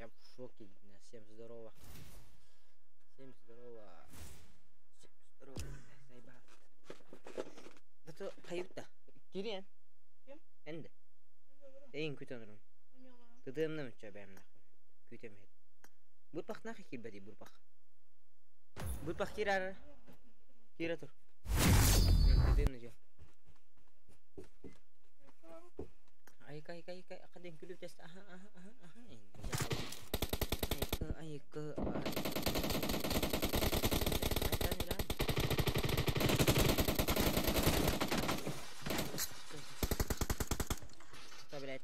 Я в шоке, всем здорово. Всем здорово. Всем здорово, заебал. Да то хайыпта. Кириэн. Ким? Энде. Эйин күтэн олорон. Тытыамна мүччэ бэйэм нахуй. Күүтэмэт. Бырпах нахуй киирбэтий бырпах. Бырпах киирэр. Киирэ тур. Тытыамна дьэ. Айка айка айка хадин күлүп тест аха аха аха аха айка айка Что, блядь?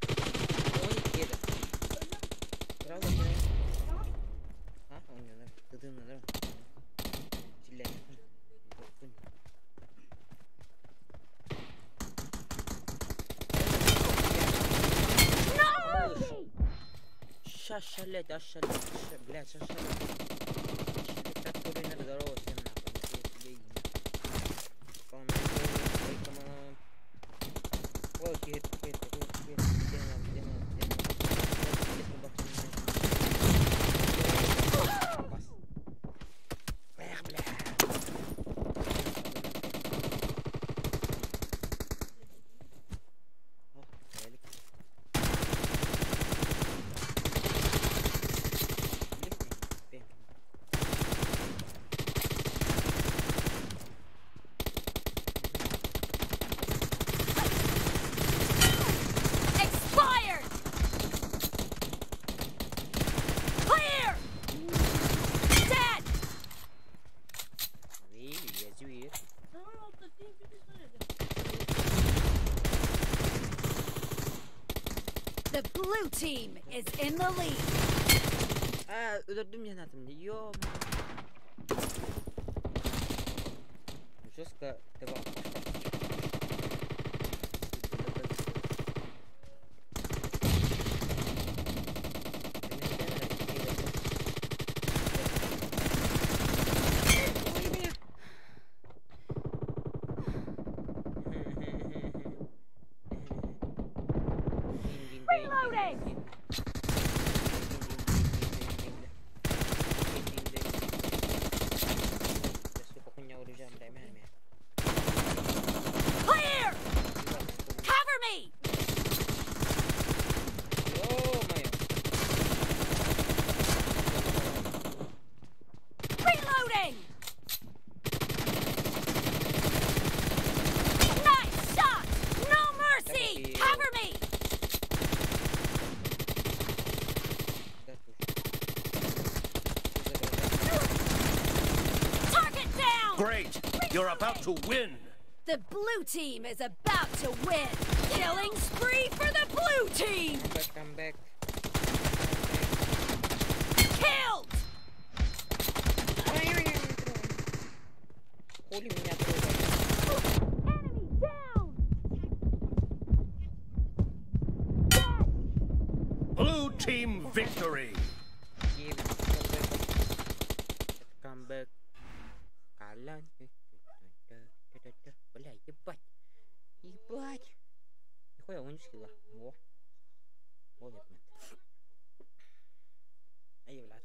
Ой, кида. Правда, блядь? А, он не знает. Ты дымно, да? Шалеть, ошалеть, блядь, шалеть. Шалеть, так здорово всем нахуй. Ой, хит, хит, хит, хит, где нам, где нам, где нам. Эх, бля. Ох, Элик. Expired! Clear! Dead! The blue team is in the lead. А, өлөрдүм диэн атым дии. Ё. Жестко давал. Reloading! Clear! Cover me! Ё-моё! Reloading! Nice shot! No mercy! Cover me! Target down! Great! You're about to win! The blue team is about to win! Killing spree for the blue team! Come back, come back. Killed! Хули меня трогает? Enemy down! Dead! Blue team victory! Give come back. Come back. Калан. Бля, ебать. Ебать. Нихуя, он скилла. Во. Во, нет. Ай, бля.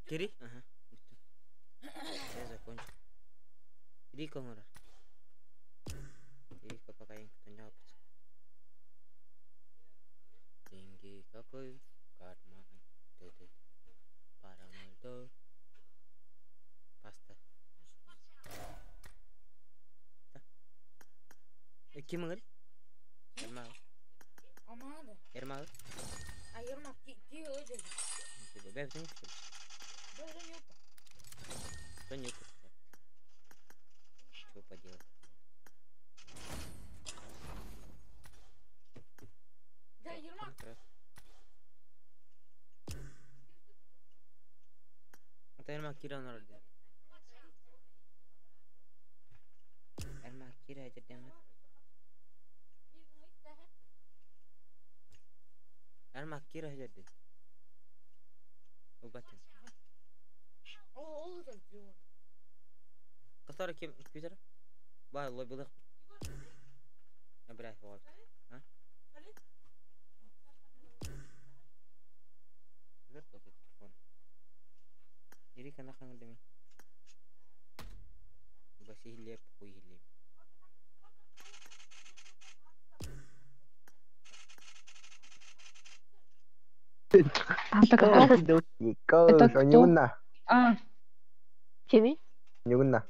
Кири? Ага. Я закончил. Иди-ка, Иди-ка, пока я никто не опыт. Деньги какой в карман. Ты-ты. Парамальто. Паста. Да. Ким ылыр? Ермак. Амады. Ермак. А Ермак ти öyle. Бэб, не что? Böyle yok. Что не Что поделать? Да, Ермак. Это Ермак Кира народе. Ермак Кира это демет. Ермак Кира это демет. Убатын. О, о, да, Который кем компьютер? Ба, лобилых. Бля, вот. А? Телефон. Ири kana demi. Басилеп хуилеп. Так это кто? А. Кими? Нюгунна.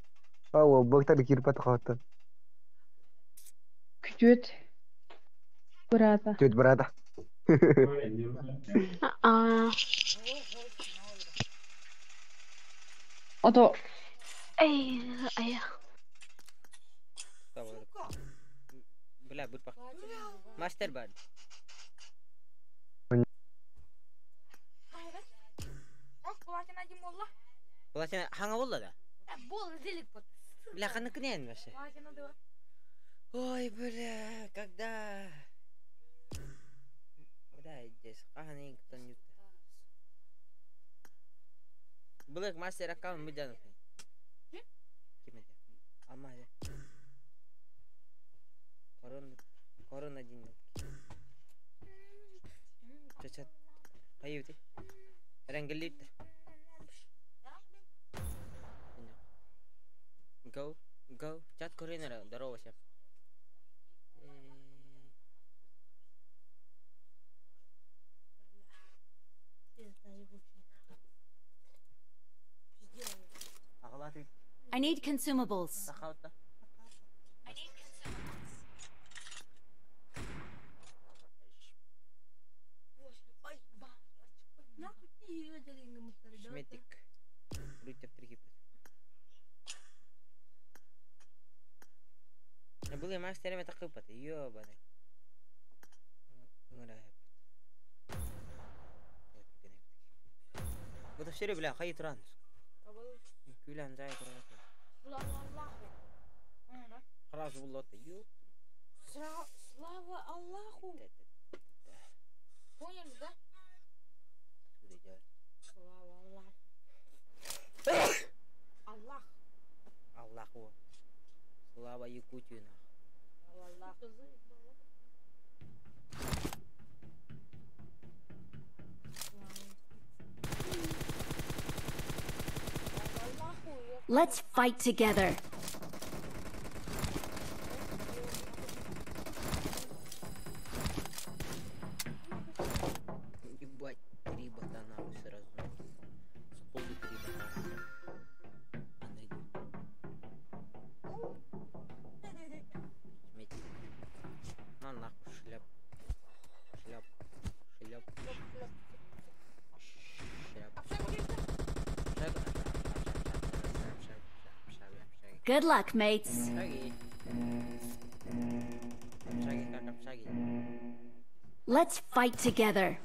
Оо, богта кирпат хаттан. Күтүөт брата. Күтүөт брата. А. Ото. Эй, ая. Бля, бурпах. Мастер бар. Платина ханга болла да? Бол, зелик вот. Бля, ханыкнен вообще. Ой, бля, когда? Куда здесь? Ханы кто не Блэк мастер аккаунт мы делаем. Ким это? Амая. Корона, корона один. Чачат. Хайюти. Рангелит. Go, go. Чат Коринера, здорово всем. I need consumables. Шметик. Были мастерами такыпаты, ёбаный. Вот все, бля, хай транс. Күлән жай туран. Сразу буллоты, ёп. Слава Аллаху. Поняли, да? Слава Аллаху. Аллах. Аллаху. Слава Якутию, нахуй. Аллах. Let's fight together. Ебать, три бота нахуй сразу. Сходу три бота. На нахуй шляп. Шляп. Шляп. Шляп. Good luck, mates. Let's fight together.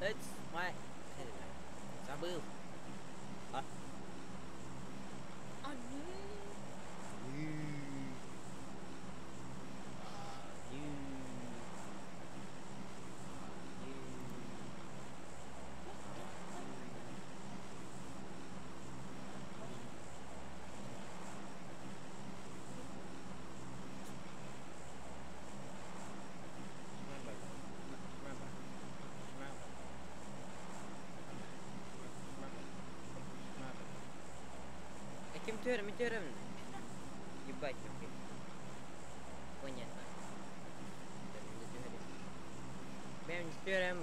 Let's fight. Забыл. А? Ким төрөм. Ебать, окей. Понятно. Бэм төрөм.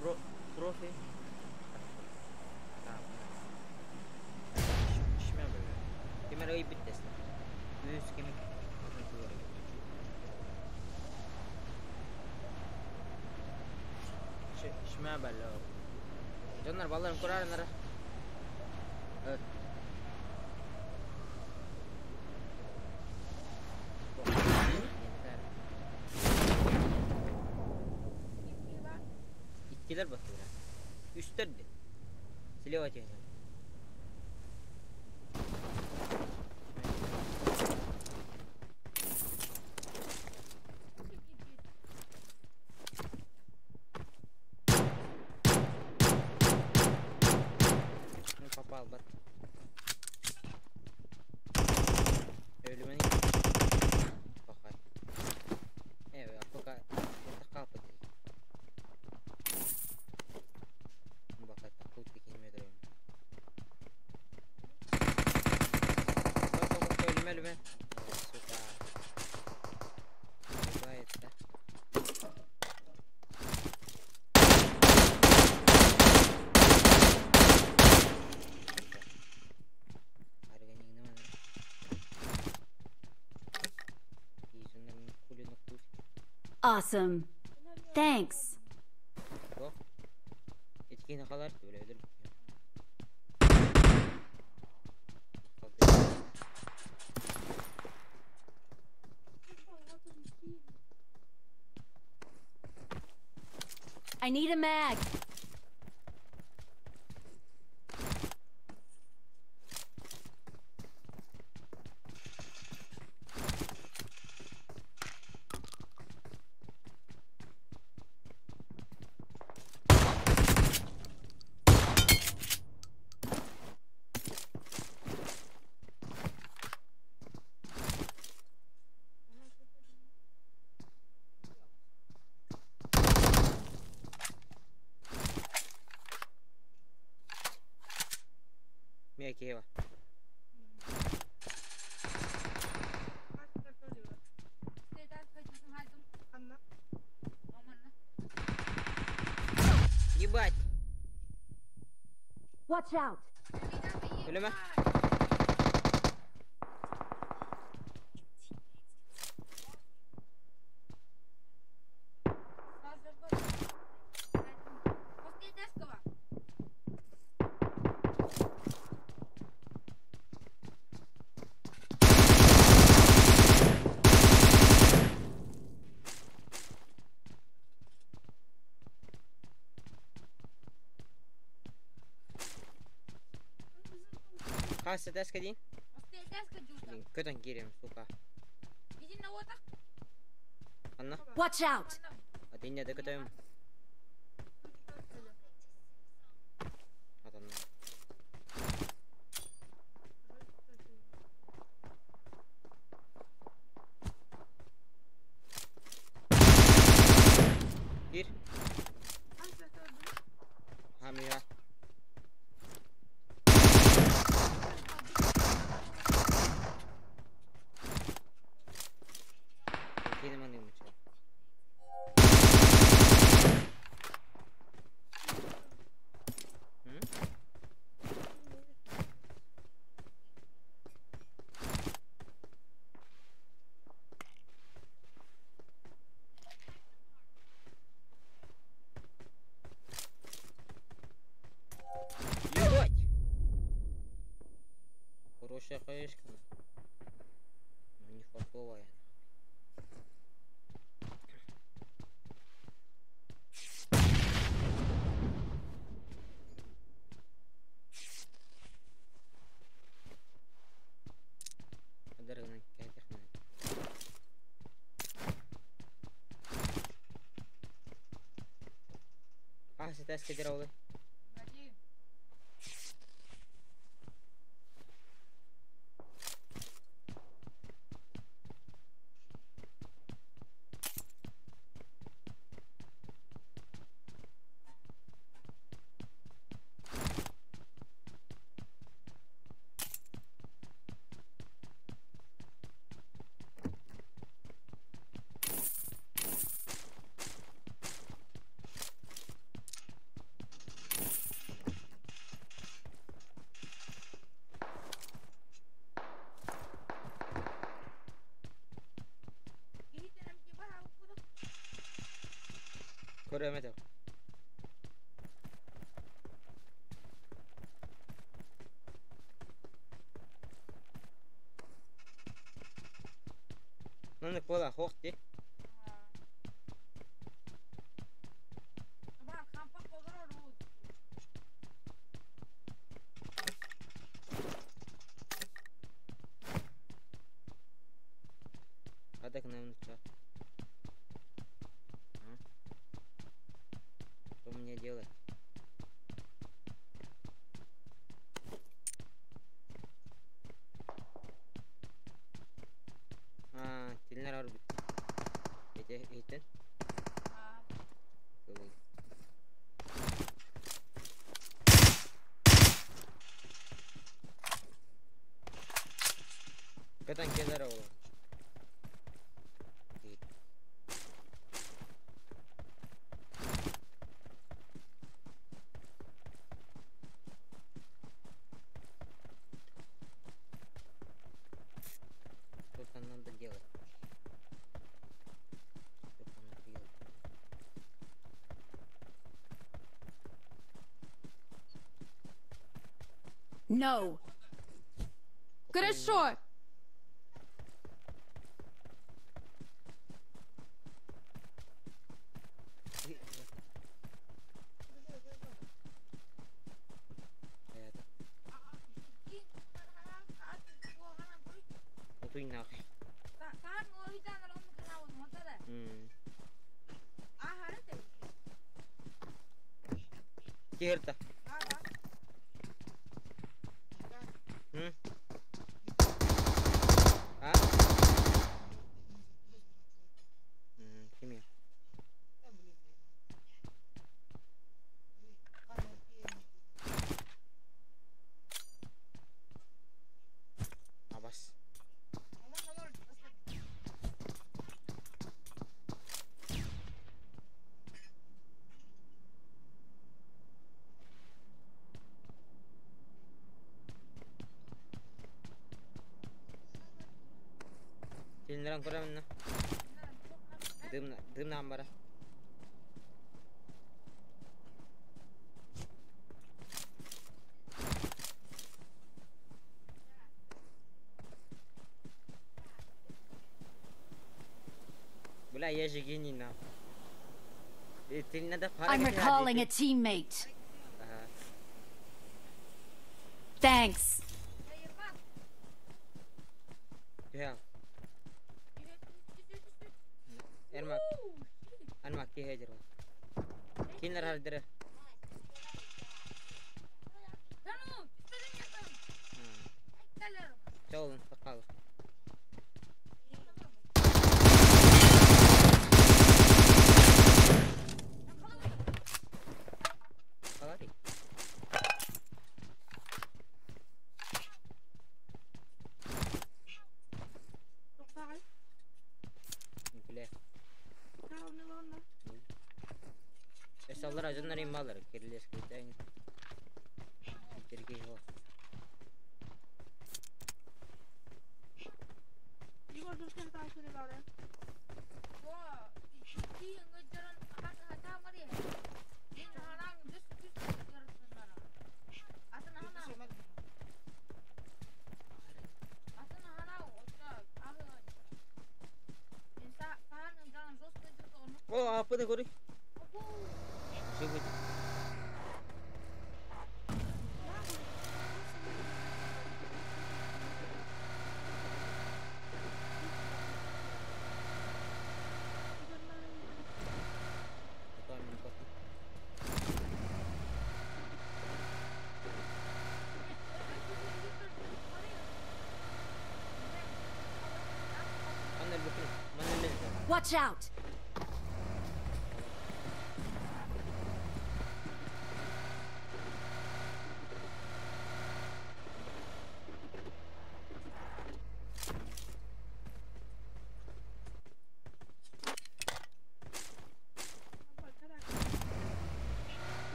Про профи. Кемер ой биттес. Үс кемик. Шмә бәлө. Дьоннор балларын курарынара. Иккилер баттыра. Үстер де. Слева теген. Ну попал, бат. Өлүмени. Пахай. Пока это капает. Awesome. Thanks. Суох. Ити киһини халар өлөр. I need a mag. Мия киһи Ебать! Watch out! Өлөмө. Хас этээскэ дии? Көтөн киириэм, сука. Анна. Watch out! Атинне да көтөм. Атанна. Киир. Хамия. Киирим аны муча. М? Ебать! Хорошая хаешка. Но не фартовая. Адарынан кәтехнә. Хас этээскэ дир олы. Көрөмөтө. Маннык буола хоох дии. Хадак науча. А? Что мне делать? А, тилнер арбит. Эти эйтен? Кылый. Катан келер оğlum. Что-то надо делать. Чтоб оно No. Хорошо. Киһирта. А? Кимир. Абас. Тилнерен көрөмүн. Дымна, дымна амбара. Бля, я же гений на. I'm recalling a teammate. Thanks. Yeah. О, аппыны көрүй. Watch out!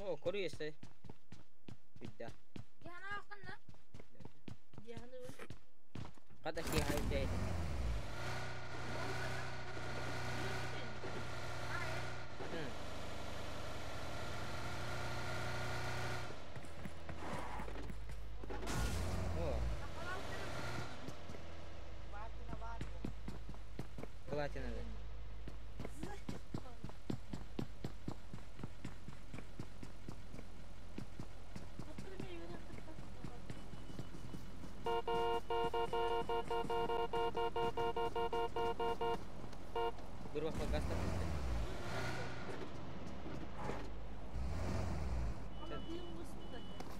О, көрү Bidda. Qadaki hay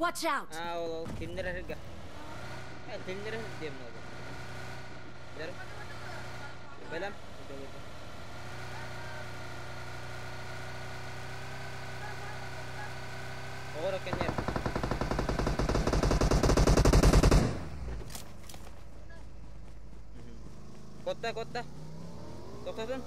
Watch out! Ah, ol kimlere hırga. Ha, kimlere hırga diyeyim oldu. Belem. Ora kenyer. Kotta kotta. Toktadın.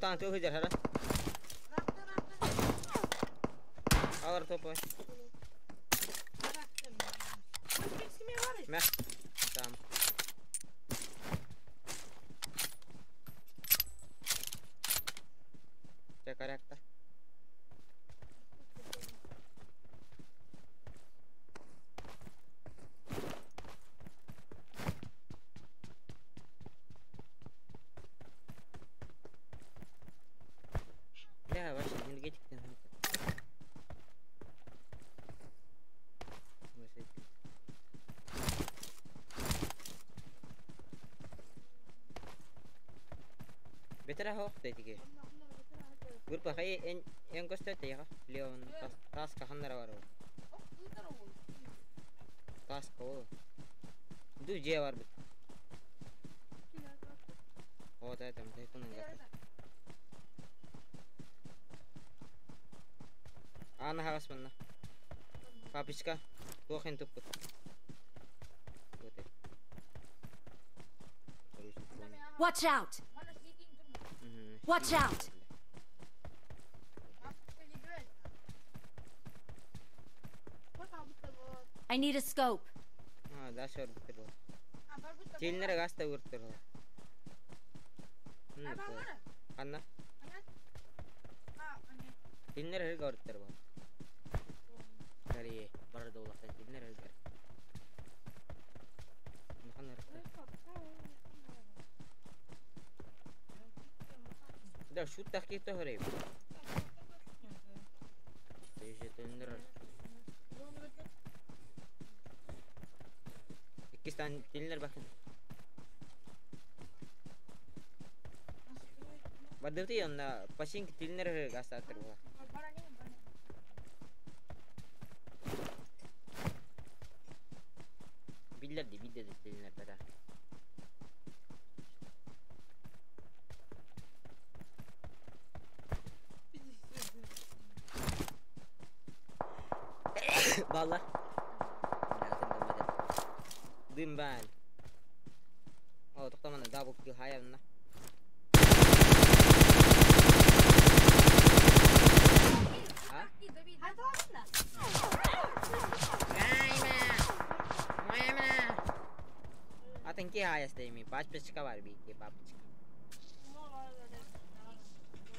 Тохтоон тыл сылдьар хара. Алар топой. Мэ. Там. Чэ, корректа. Бля, вообще энергетик Бетера хоох дейтиги. Группа хай эн эн көстө тейха. Леон тас каханнара бар. Тас кол. Ду же бар бит. О, да, там тай кунан гата. Ана хагас манна. Папичка, туохин туппут. Watch out! Watch out! I need a scope. А, да, шор бутыр. Телнер гаста үртер. Анна. Телнер херге үртер бу. Карие, бар долактан телнер херге. Да, шут тахки то хрей. Иккистан телнер бакын. Бадырты онна пасинк телнер гаста атыр була. Биллер ди бидде телнер бара. Балла. Дым бан. О, тоқтамана дабл килл хаявна. А? Атынки хаястайми, пачпачка бар бейке, папочка.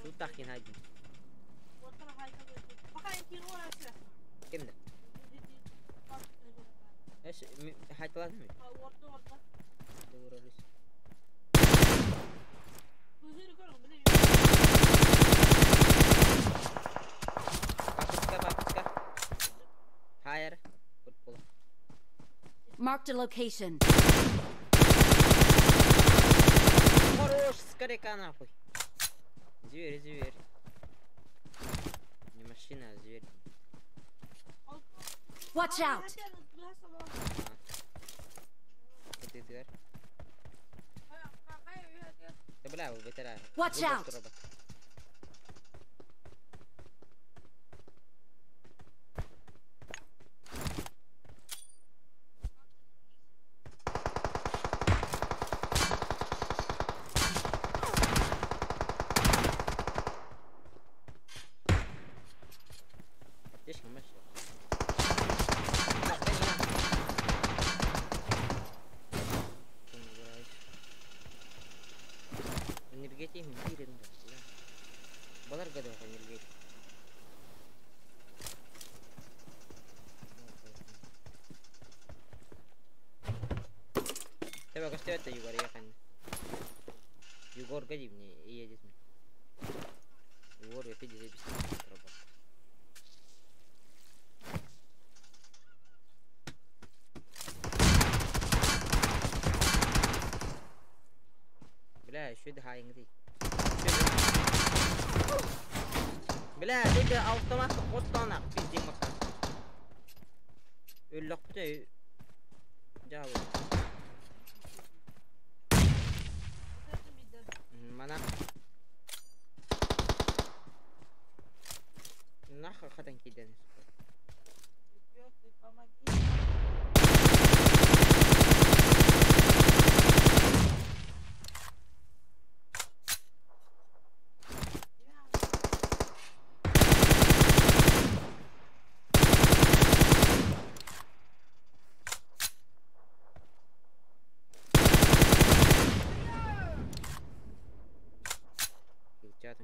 Шутахин один. Кимде? Эш, хайталазмы? Doğru. Папочка, папочка. Хайр. Marked a location. Хорош, скорее нахуй. Зверь, зверь. Не машина, а зверь. Watch out! Watch out! Егор годи мне и едет мне. Егор, я пиди запись. Бля, еще дыхаинг. Бля, ты автомат оттана пиздим мака. Өллөктө. Жабы. Мана. Нахуй хатан киден.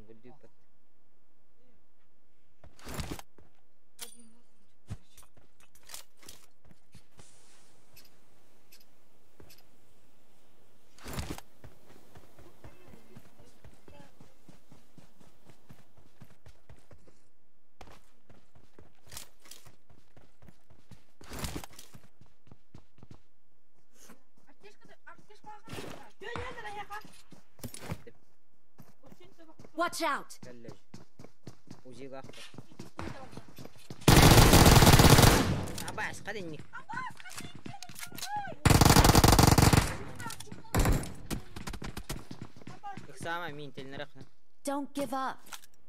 Тахсан көрдүүппэт. Watch out! Кэллэ. Узилаахтар. Абаас, хадинник. Ыксаама мин телнерах. Don't give up.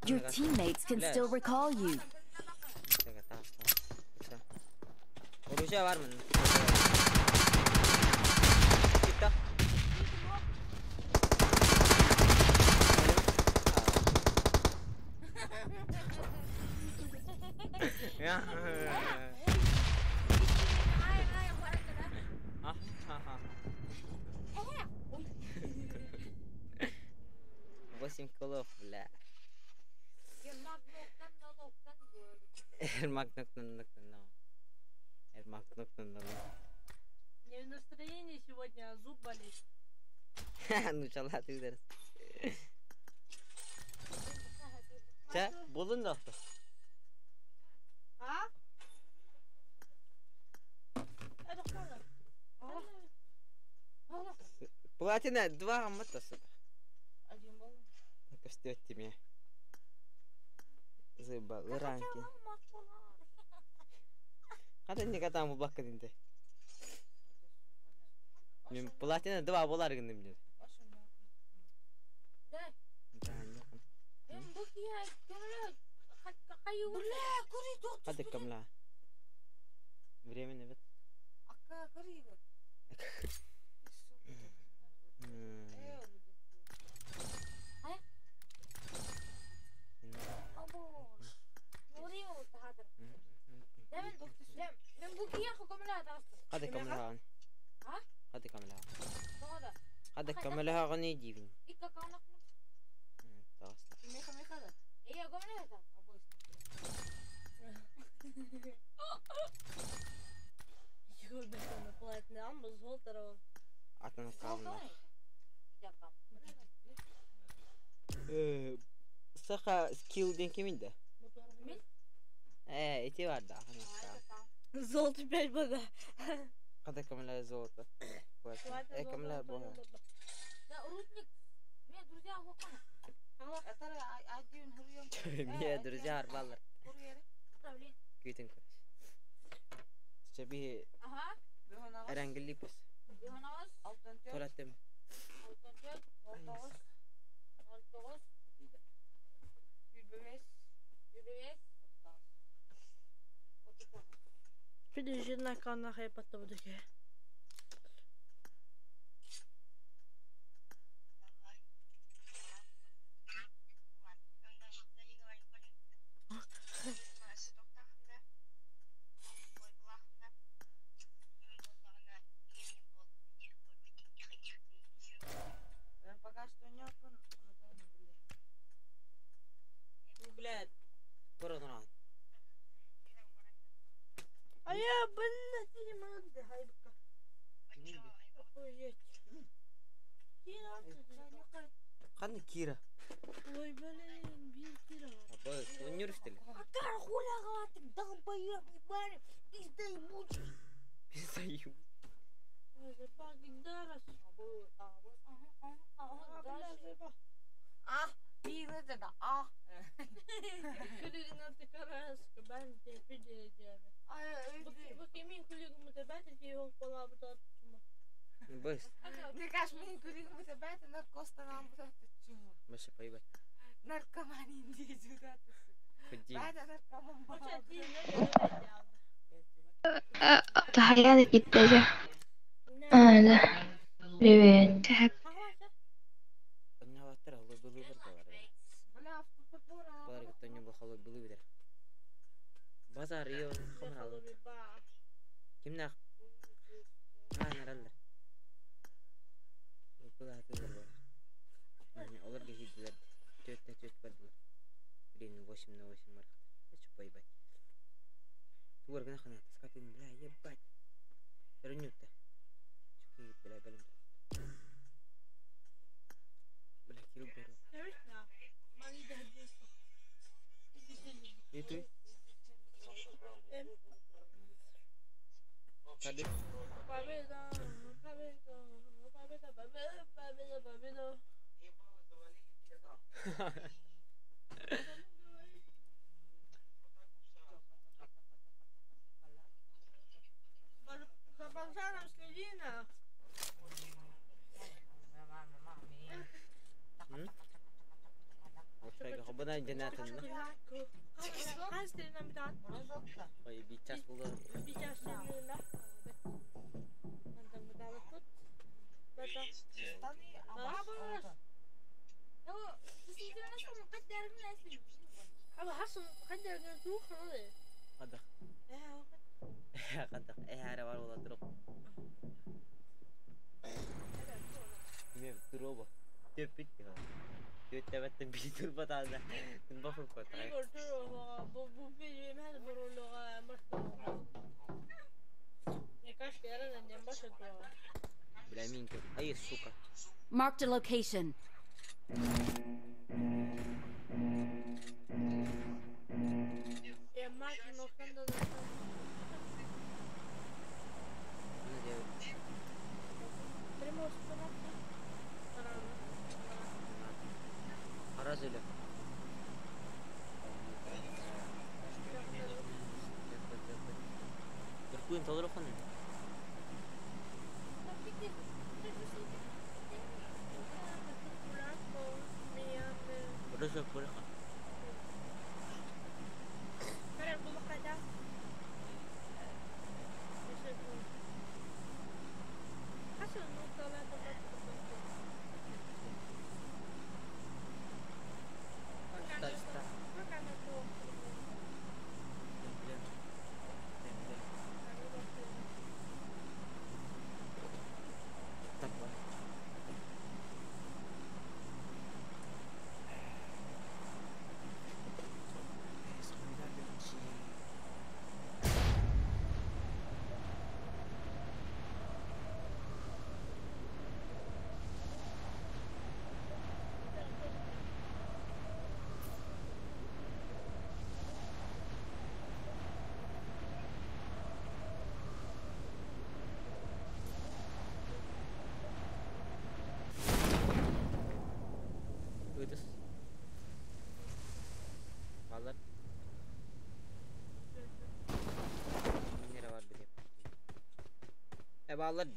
Your teammates can still recall you. Оружие бар мын. Китта. Восемь киллов, бля. Не в настроении сегодня, а зуб болит. Ну чала ты ударс. Чэ, булун да. А? Это Платина 2 аммата. Один был. Костёт тебе. Зыба, ранки. Хата не катам бакка динде. Мен платина 2 болар гындым деді. Да. Хады камла. Временно бит. Акка кырыйбы. Хады камла. Хады камла. Хады камла ганы дивин. Саха скилл ден киминде? Эти бар да. Золото 5 вода. Хады камла золото. Камла бога. Да, рудник. Мне друзья Мне друзья арбалар. Күтін көріс. Чаби Эрангелипос. Торатым. Жена канахай потом такая. Пока что не опен, Блядь. Корона. А я, блядь, не могу хайбка. Охуеть. Кира. Қандай Кира? Ой, блин, бил Кира. Абы, ойнер что ли? Акар хуля галатык, долбоёб, ебаный, пизда ебучий. Пизда ебучий. Ой, заебал, Гидарас. А, пиздец, а. Күлігін караска, бәнте, пиде Бу мен күлігім өтебәті, ол бола бұтаты чума. Быс. Мне кажется, мен күлігім өтебәті, наркостанан бұтаты чума. Маша поебать. Наркоман индии жудаты. Ходи. Бәді наркоман Тахаят киттеже. Да. Привет. Оняваттар алы былы бір болар. Болар гыттоню бахалы былы бер. Базар ио хамралы. Кимнах? А, нараллар. Былы атылар болар. Олар гехидилер. Түөрт на түөрт бардылар. Блин, 8 на 8 барахта. Это поебать. Тугар гына хана таскатын, бля, ебать. Өрүнүттэ. Чүкүй, бля, бэлэм. Бля, кирил гору. И ты? Hadi. За базаром следи на. Ай, сука. Marked a location. Bağlar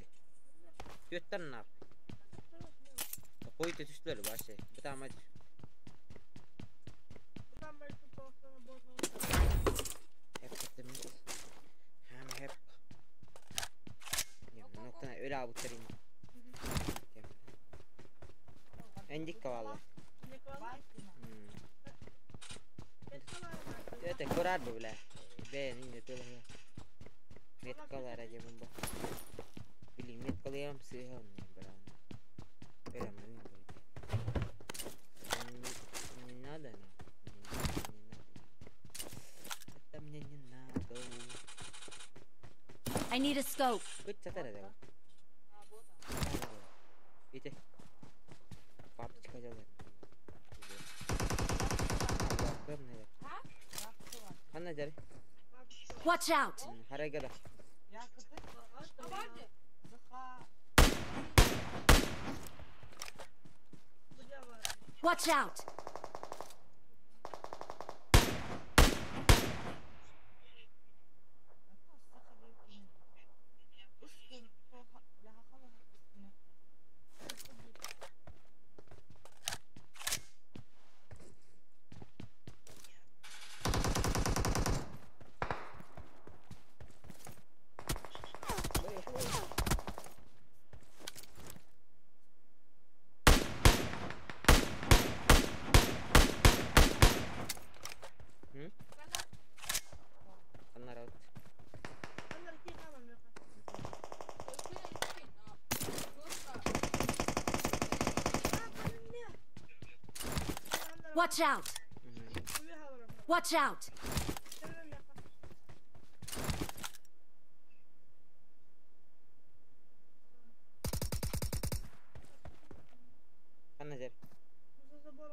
Götten ne yap? Koy tüsleri başı. Bir tane hadi. Hep hem hep. Ya nokta öyle abi tarayın. Endik kavala. Это kurar bile. Ben yine böyle. Metkalar acaba bu. Меткалыам сыһан брат. Не надо, не надо. Это мне не надо. I need a scope. Иди. Папочка делает. Watch out. Watch out! Watch out! Watch out!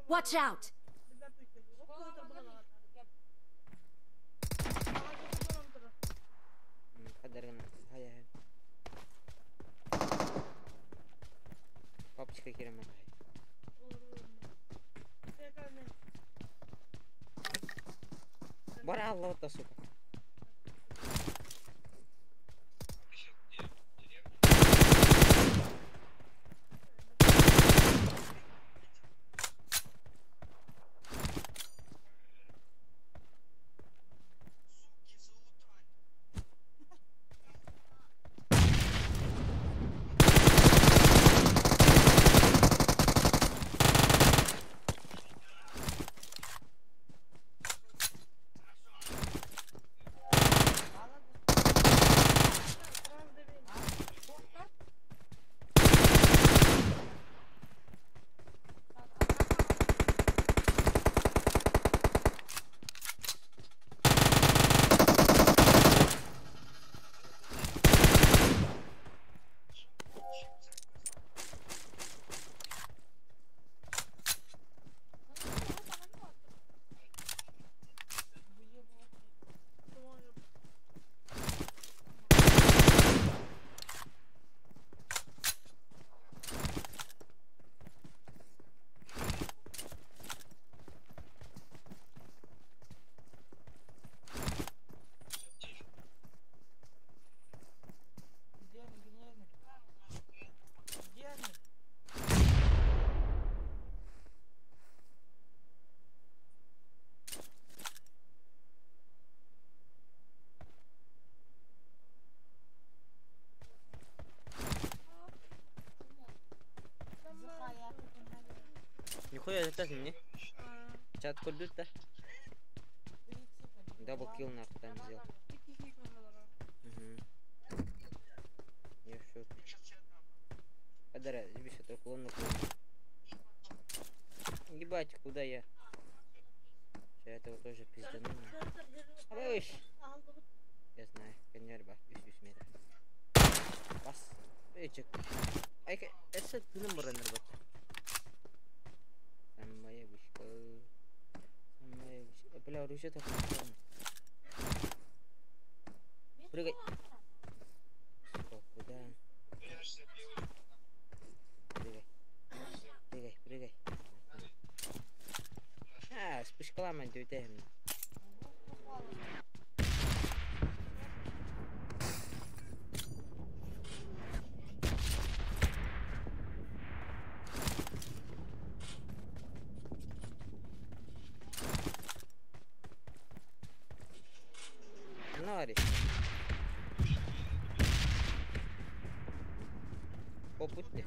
Watch out! Баралла, сука. Нихуя это мне. Чат курдут-то. Double kill нахуй там сделал. Угу. Я в шоке. Подара, тебе что клон на клон. Ебать, куда я? Сейчас этого тоже пиздану. Я знаю, конерба, 300 метров. Бас. Эчик. Ай, это тыным бараныр бат. Самая вышка. Самая вышка. Бля, ружье так. Прыгай. Сука, куда? Прыгай. Прыгай, прыгай. А, спушкалама дютем. Попутни.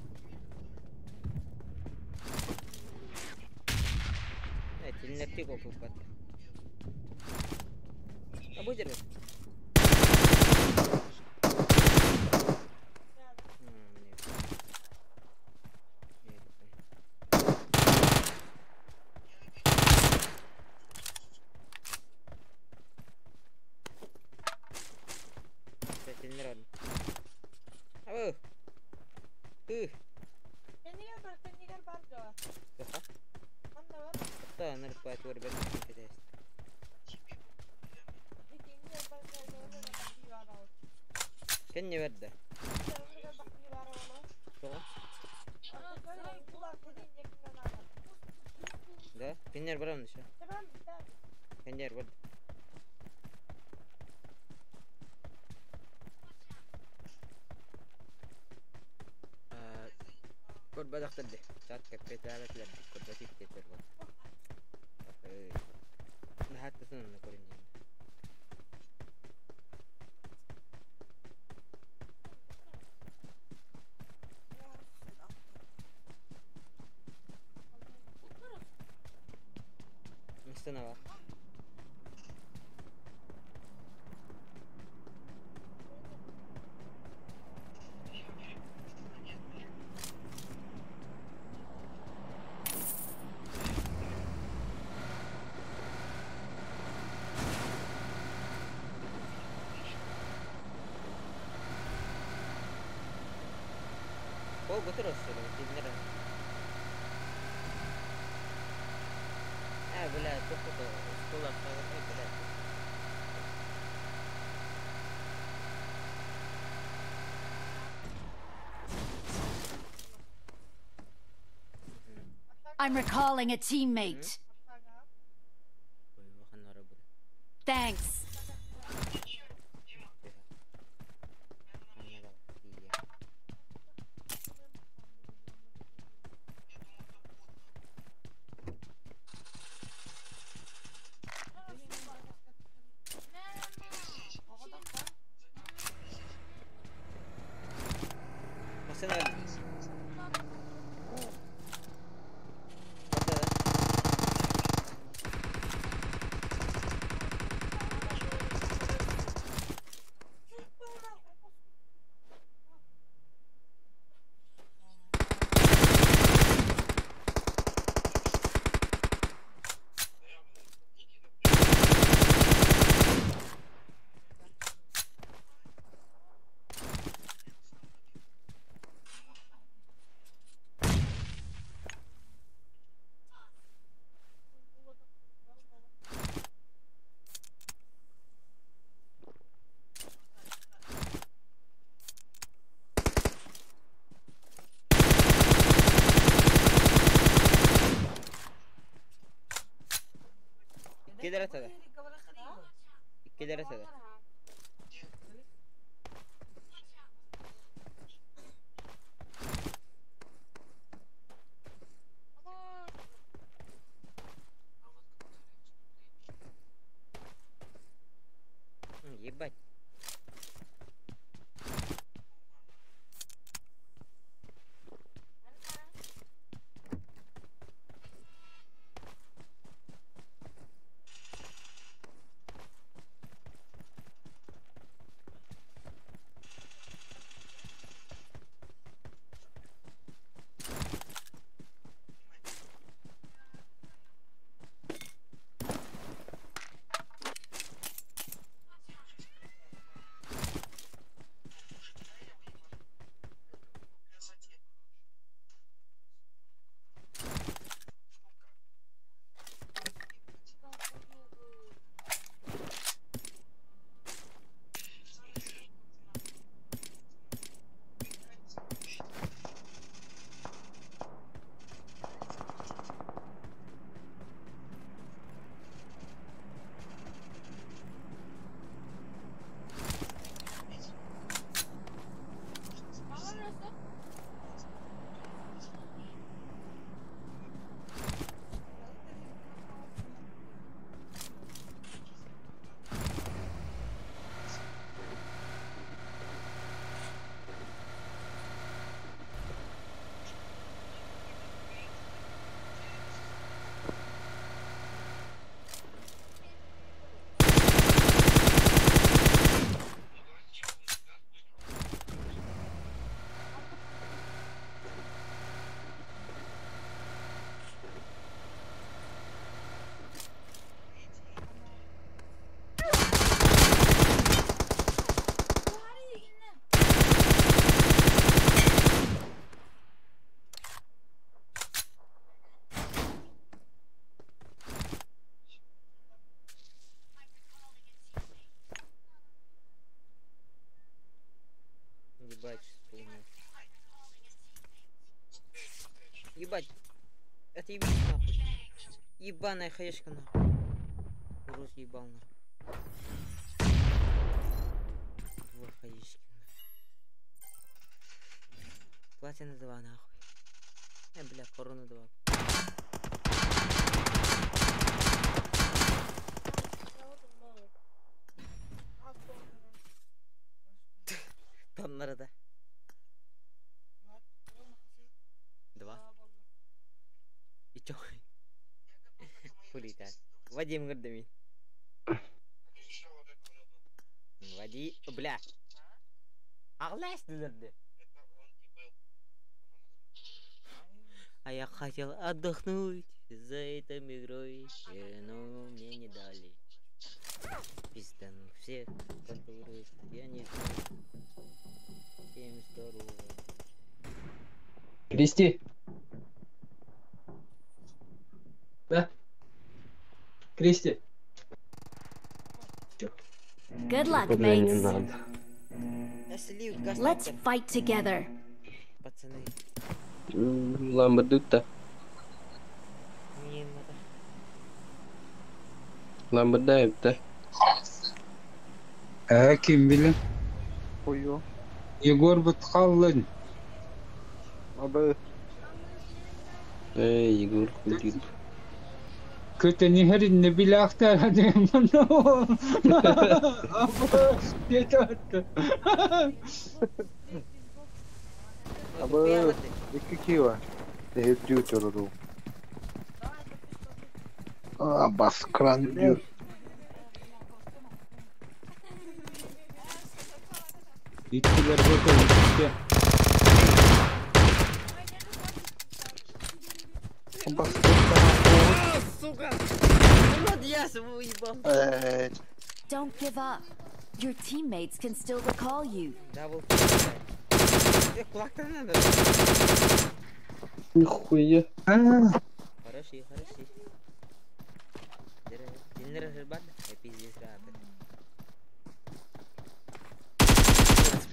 Тиннерти копуппат. А будет ли? Кенни верде. Да? Кеннер барам еще. Кеннер бар. Курба дохтырды. Чат капиталат лерди. Курба тиктетер бар. Нахаттысын оны көрүнүн. Мыстына бар. О, көтөр өссө тиҥнэр. Э, бля, туох это, оскуола э, бля. I'm recalling a teammate. Thanks. Икки Икки Ебать. Ебать, вспомнил. Ебать. Отъебись нахуй. Ебаная хаешка нахуй. Урод ебал нахуй. Два хаешки нахуй. Платина 2 нахуй. Бля, корона 2. Тоннары да. Два. И чё? Хули так. Вадим Гордомин. Вади... Бля. Ағлас дилерді. А я хотел отдохнуть за этой игрой, но мне не дали. Пизда, ну всех, которые я не знаю. Всем здорово. Кристи. Да? Кристи. Good luck, Бля, не mates. надо. Let's fight together. Пацаны. Ламбердутта. Не надо. Ламбердаевта. Э, ким билин? Хую. Егор бутхаллын. Абы. Эй, Егор, кудит. Көтөн иһэринне билээхтэр диэн Абы, диэтэ. Абы. 2 кило. Дүү төрөрүү. А, баскран дүү. Иккилэр бөтөн. Сука! Урод, я уебал. Don't give up. Your teammates can still recall you. Double. Кулактан надо. Нихуя. Хороши, хороши. Динер бан, я пиздец рад.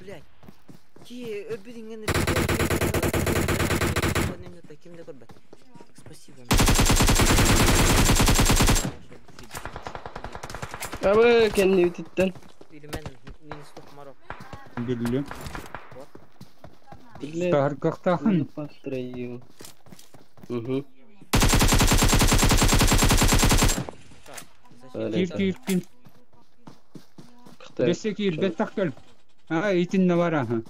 Блядь. Ки өрбүдүнгөн кимде көрбөт. Спасибо. Абы, кенни үтүттен. Билмен минус тохмарок. Биллим. Блядь. Таргахтахан. Построил. Угу. Кир кир кир. Бесе кир беттаккал. А, итинне бар аха.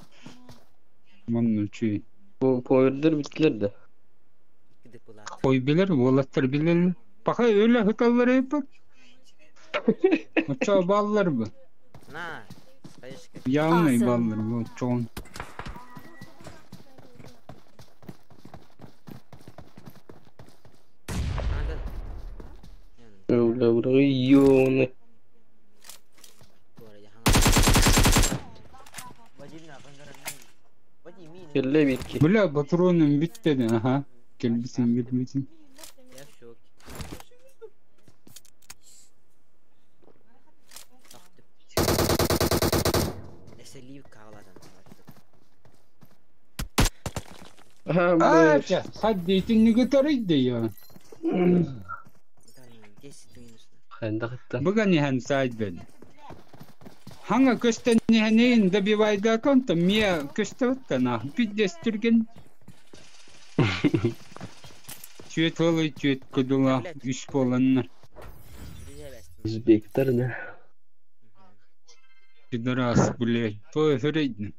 Манны чүй. Бу повердер битлер да. Кой билер, болаттар билер. Бака öyle hıtallar hep. Очо баллар бу. На. Хаешка. Явный баллар бу чоң. Бля, бля, ёны. Келле битки. Бля, патроным битпеди, аха. Келбисин, билбисин. Я в шоке. Ах ты. Эсэлив кааладан. Ага, А, хадди итинни көтөрүйдү я. 10 минус. Хандагыттан. Буга нихан сайдбен. Ханга көстен ниханейин добивайда конта мия көстөттана пиддес түрген. Чүет олы чүет кудула үш боланнар. Өзбектер да. Пидорас, блядь, то хөрейдин.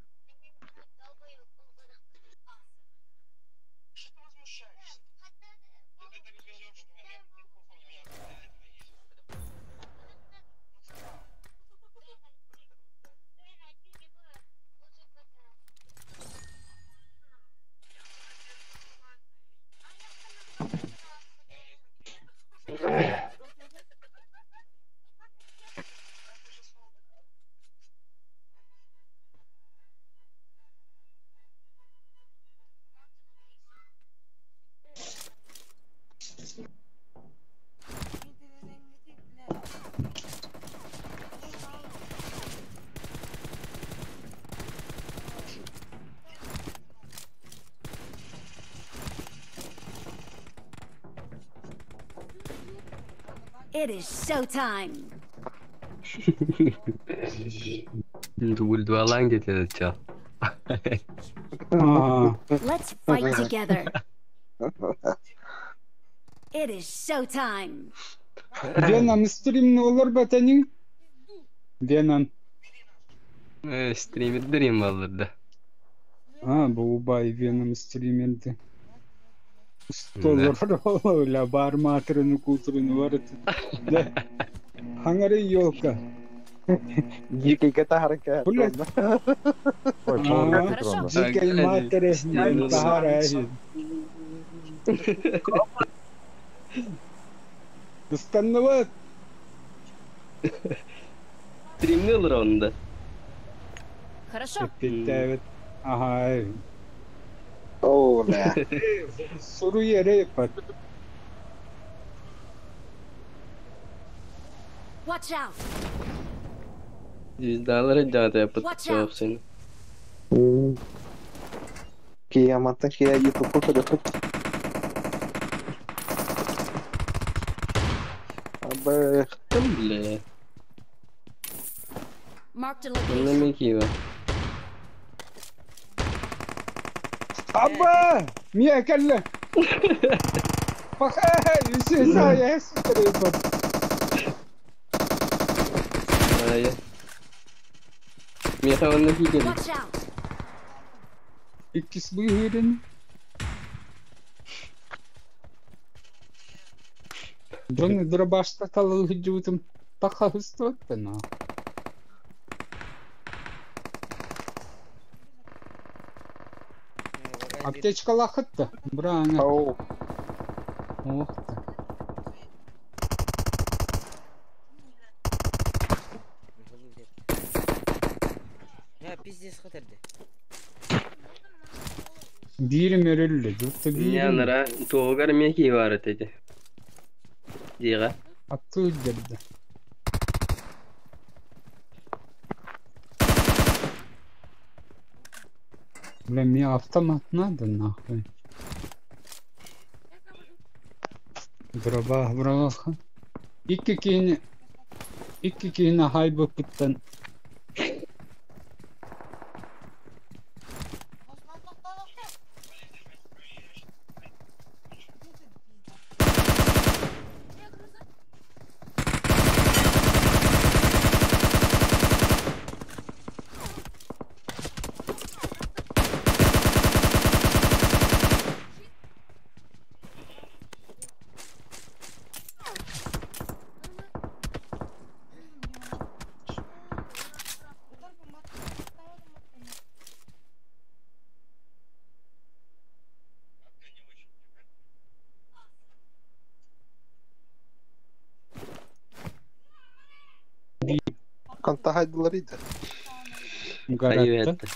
It is showtime. Дугульдуалаң дети чал. Let's fight together. It is showtime. Веном стримни олар батанин. Веном. Стримердер им алырды. А, бу бай Веном стримерди. Столор ла бар матрыны кутрыны бар. Да. Хаңары елка. Дикий тахарка. Блядь. Дикий матери, тахара. Установа. Стримни олар онда. Хорошо. Evet. Ага. Оо, бля. Суруй эрэ эппэт. Watch out! Звездалары дьаата яппыт Watch out. собственно. Кияматтан кия ютубка көрөпүт. Абы. Бля. Marked a Онно location. мен киева. Абба! Мия кэллэ. Паха, үсэ сая эппэт. Ая. Миэхэ онно киикэли. Watch out! Иккис быһыырын. Дьон дробашта талылыһыдьыбытым тахаһыстыбаттана. Аптечкалаахытта, браана. Ау. Ох ты. Я пиздец хатырды. Биирим өрүллэ, дутта Не биирим. анара туогар мен киева арат эти. Дига. Аттыы дерде. Бля, мне автомат надо нахуй. Дроба, браха. Икки киһини икки киһини хайбыппыттан Контагайдылар иде. гаратта.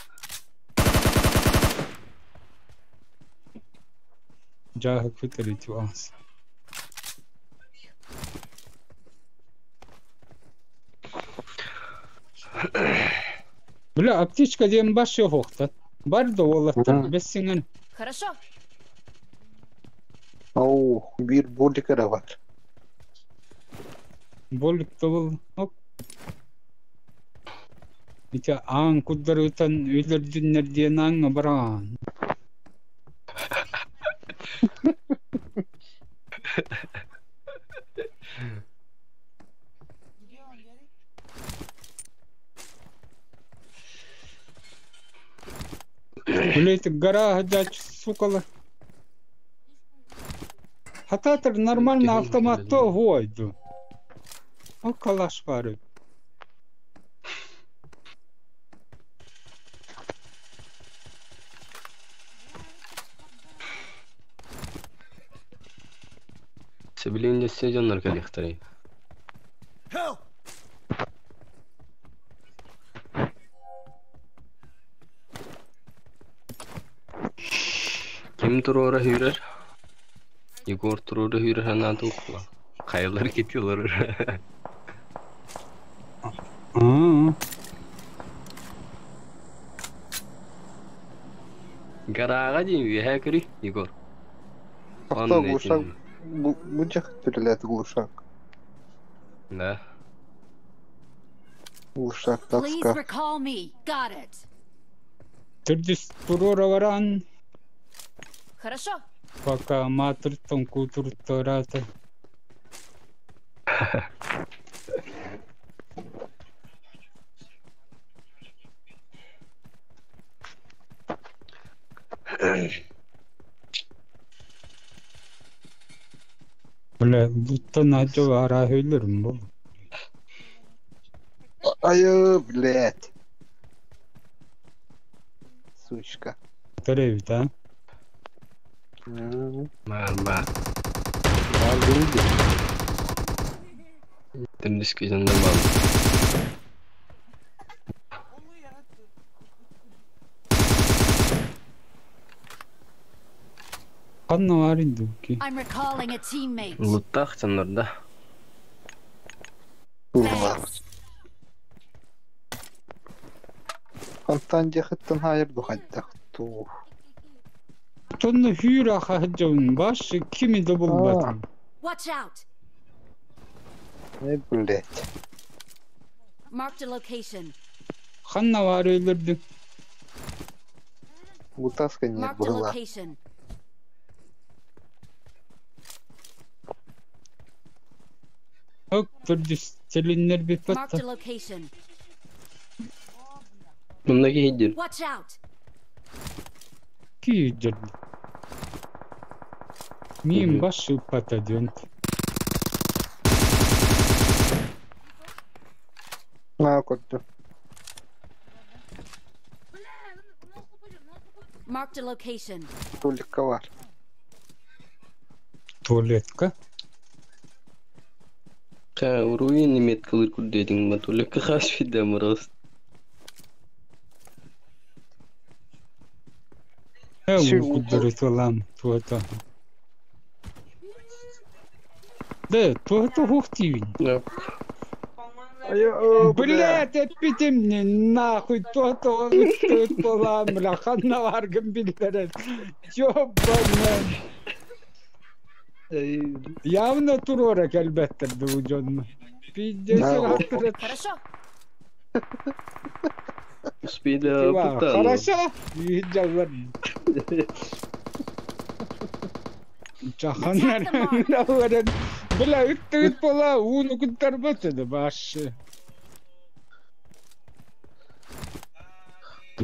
Жааһы күтэрити аас. Бля, аптечка диэн баш йохохта. Бар да уолаттар бэссиҥэн. Хорошо. Ау, биир болик эрэ бар. Болик тобул. Оп. Ити аан куддарытан өлөрдүннэр диэн ааҥҥа бараан. Блять, гора ходяч, сукала. Хататор нормально автомат то гойду. О, калаш варит. Себилин десе дьоннор кэлиэхтэрий. Help! Ким туруора hүүрэр? Егор туруора hүүрэр ханаата укла. Хайалар кетилер. Аа. Гарага дии үөһэ көрүй, Егор. Тохтоо глушак бу жак түрелэти глушак. Да. Глушак Please таска. recall me. Got it. Түрдүс туруора баран. Хорошо. Пока матыртан кутуртарата. Бля, буттан ажы ара хөйлөрүм бу. Айы, блядь. Сучка. Төрөбүт, а? Марма. Түрдүскө дьоннор бааллар. Ханна баар индуки. I'm recalling a teammate. Луттаах дьоннор да. Thanks. Онтон дьахыттан хаайар духайдах туу. Тонна хүүра хаһыдьабын баш кими да А, булбатым. Watch out. не блять. Marked a location. Ханна баар өлөрдү. Бутаска не Marked a была. location. Ок төрдүс телиннер Marked биппатта. a location. Мында киһидир. Watch out. Киидер. Мин баш ыппата диэн. На көрдүм. Marked a location. Толика бар. Туалетка. Ха, уруин имет кылыр курдедиң ма тулекке хаш фидә мырыз. Э Сүү куддары туалам туата. Да, туата хухтивин. Айо, Блять, эппитим не нахуй туата ыттыт болам, бля, ханна баргын билдерет. Ёбана. Явно турора келбеттерди бу дьонно. Пиздец аттырат. Хорошо. Успейда путан. Хорошо. Жаллар. Чаханнар. Бля, ыттыгыт бола, ууну куттарбат эди башы.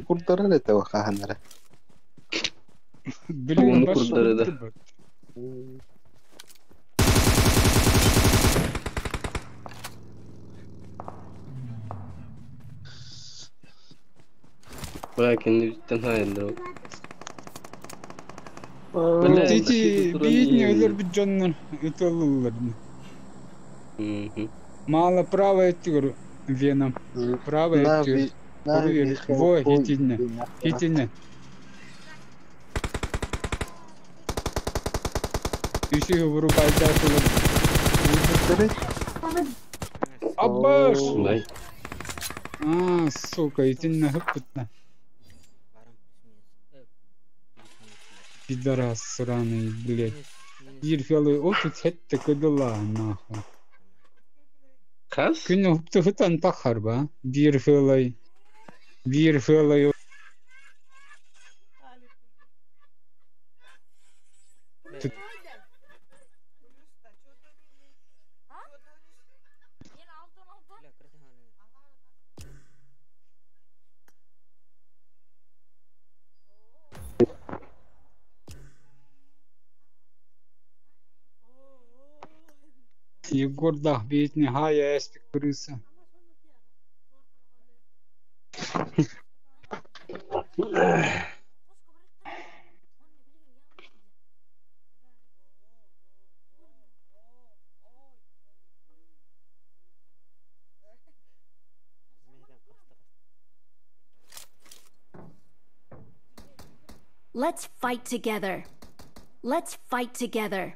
Курдары это ваханара. Билин Ууну башы курдары да. куттарбат. Бра, кенди биттен хайылдыр. Бля, Тити биитни өлөр бит дьоннор ытылылар. Мало право эттигер веном. Право эттигер. Во, хитинне. Хитинне. Үсү вырубайда тулар. Абаш! Бай. А, сука, итинне хыппытна. Пидорас сраный, блядь. Ирфелы опыт хетте кыдыла, нахуй. Хас? Күн хуптыхытан тахар ба. Бирфелай. Бирфелай. Егор да, бейтни хая эспик крыса. Let's fight together. Let's fight together.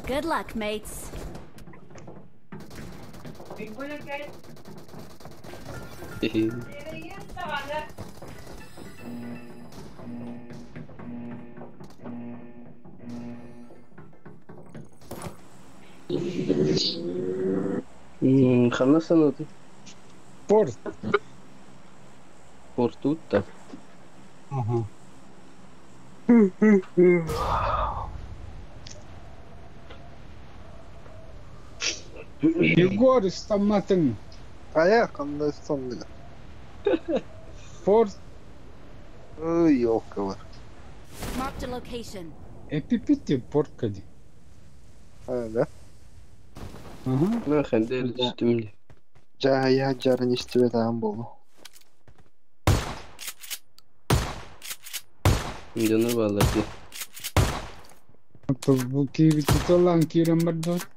Good luck, mates. Ханна санаты. Порт. Портутта. Ага. Егор стаматын. Ая, ханна сонныга. Порт. Ой, ёлка. Marked a location. Эпипити порка ди. Да? Ага. Ну, хәндер түстүм. Жа я жарын истибет болу. Дьону баллар ди. Бу киибити толлан киирэн бардыбыт.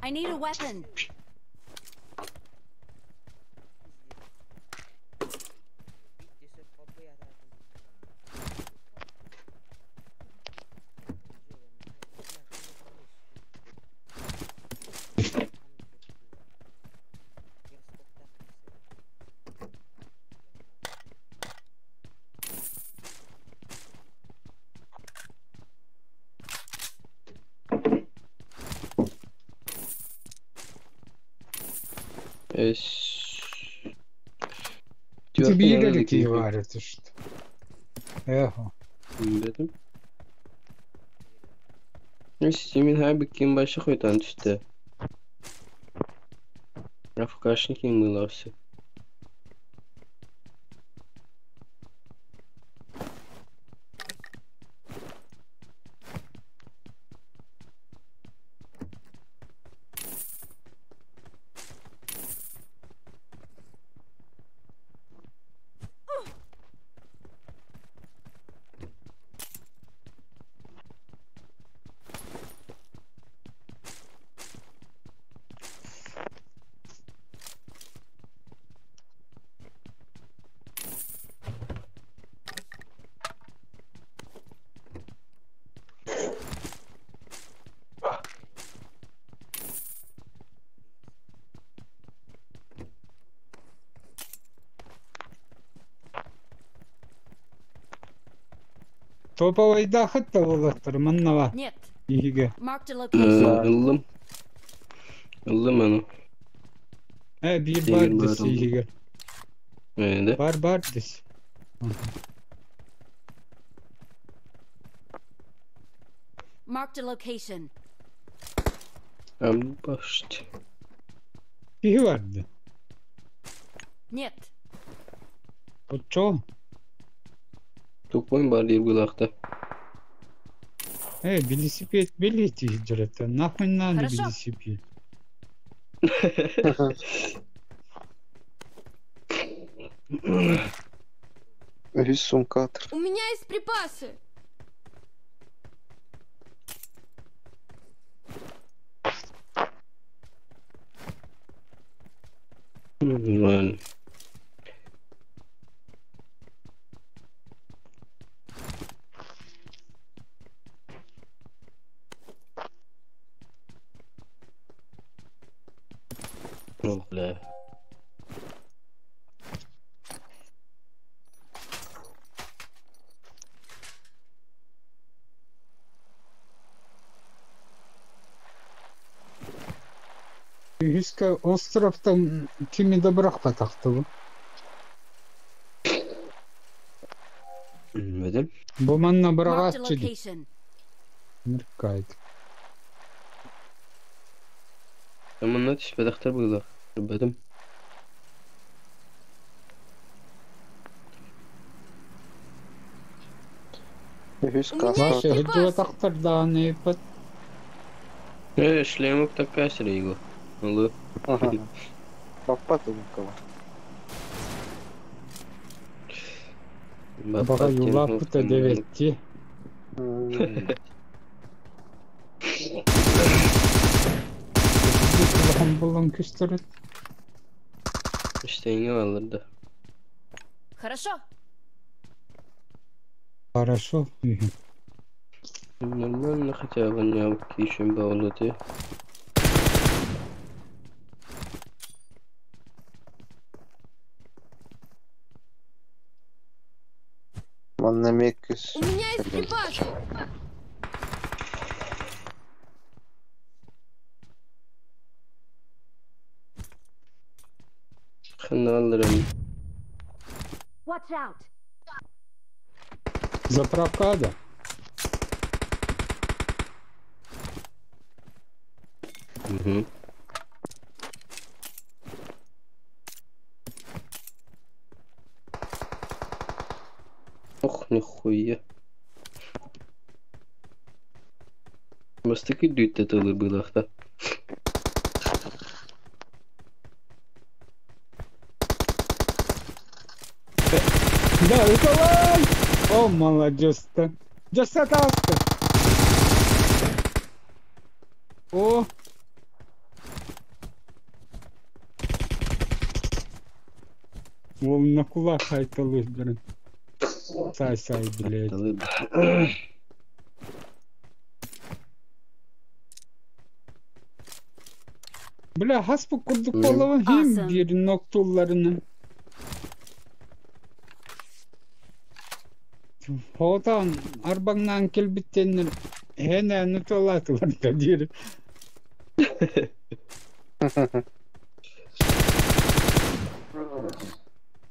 I need a weapon. Эс. Ити биир эрэ киһи баар этэ что. Эхо. Бетим. Системин хай ким башы хойтан түстэ. АФКшники мылался. Топовайда хатта болаттар маннава. Нет. Иһиге. Marked a location. Ыллым. Ыллым аны. Биир Тегин бар бар дес ыллым. иһиге. Да? Бар бар дес. Marked a location. Ам башт. Киһи барды. Нет. Очо. Тупой бар дип гулакта. Велосипед билети хиджрата. Нахуй надо Хорошо. велосипед. Үһүс сумкатыр. У меня есть припасы. Нормально. Ох, бля. Үһүскэ островтан кими да бырахпатахты бу. Бедем. Бу манна Marked a бырагааччы ди. location. Ныркайт. Аманна түспәдәхтер булды. Бедем. Үһүс У меня каска. есть Вася, припасы. хыджыбатахтар дааны пат. Шлемок такая срейгу. Улы. Баппа тумка бар. Бага юлаппыта деветти. Улахан булан күстөрөт. Иштеңе алырды. Хорошо. Хорошо. Нормально хотя бы не еще было ты. Манна меккис. У меня есть припасы. Ханна алырым. Watch out. Заправка да. Угу. Ох, нихуя. Бастакы дүүттэ тылы быылахта. Да, Николай! О, молодец-то. Дьассатааста. О! Уол на кулак хайталыыр Сай-сай, блядь. Бля, хаспыт курдук буоллаҕын иһин биир ноктулларынан. Хотон арбаҥнаан кэлбиттэннэр эһэн тылаатылар да диир.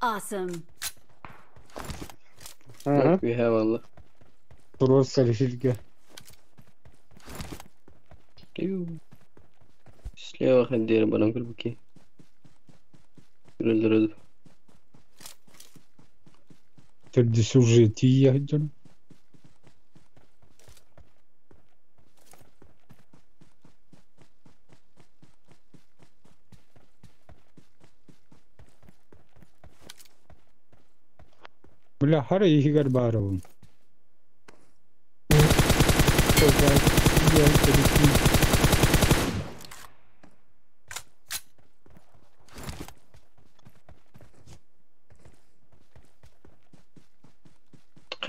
Awesome. Үһэ валла. Туруорсар сиргэ. Слева хандер баран көрбүкки. Көрөллөр Төрдүс уже тиийэ сылдьар. Бля, хара иһигэр баарабын.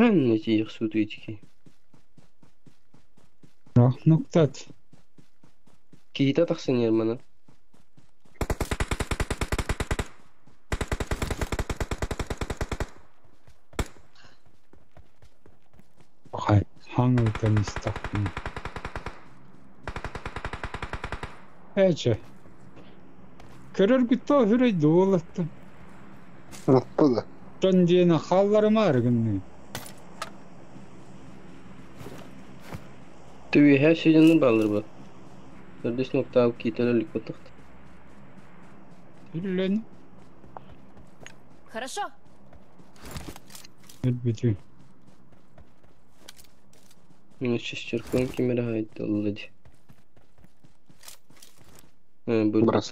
Ханна тиийэх суутуйтики. Нуктат. Киһитэ тахсан иһэр манан. Хай, хаҥылтан истэхпин. Ээчэ. Көрөргүт тоо хүрэй дуолаттан. Оттуда. Дьон диэни хаалларымаары гынныы. Түбүһэ сидьаны бааллар бу. Төрдүс нуктаабы киитэлэр ликпатахт. Үллэн. Хорошо. Өлбүтү. Шестеркон кимере хайдалла ди. Бырас.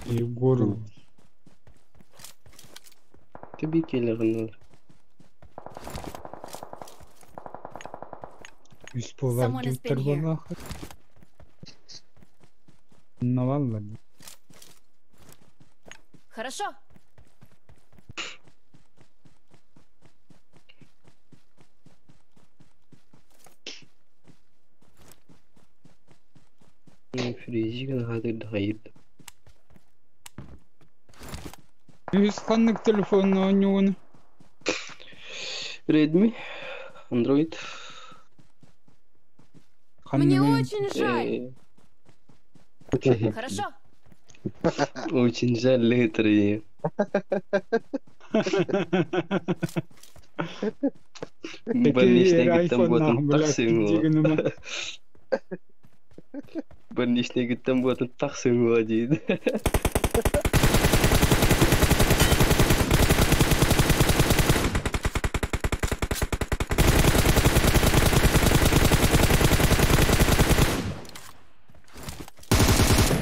Егор. Таби келер Үс буолар Someone has дьүттэр been here. буоллааххыт. Наваллар. Хорошо. Фризиган хатыр хайырды. Үс ханнык телефон оонньуугун? Redmi, Android. Мне Ханныгын? очень жаль. Хорошо. Очень жаль, хитрые. Больничный гыттан айфон буотун бля, тахсыҥ дигинума. Больничный гыттан буотун тахсыҥ диид.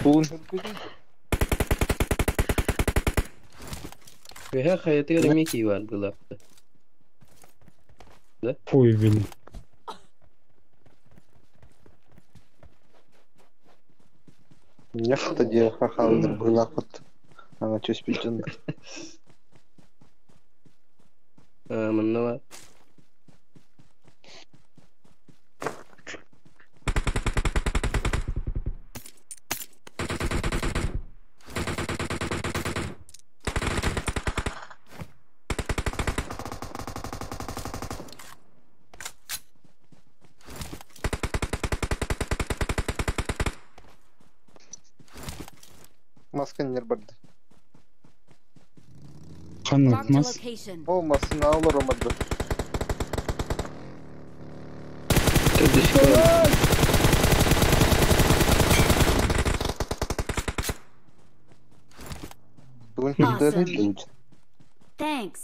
Буун. Үһэ хайатыгар эмиэ кии бар былаапта. Да? Хуй били. Нехта диэ хахалдыр быылаахпыт. Ана түспүт дьоннор. Манна бар. Масканнер барды. Ханнык Marked a мас. location. О, массына олор омарды. Бүгүн Awesome. хүрдөрүн Thanks.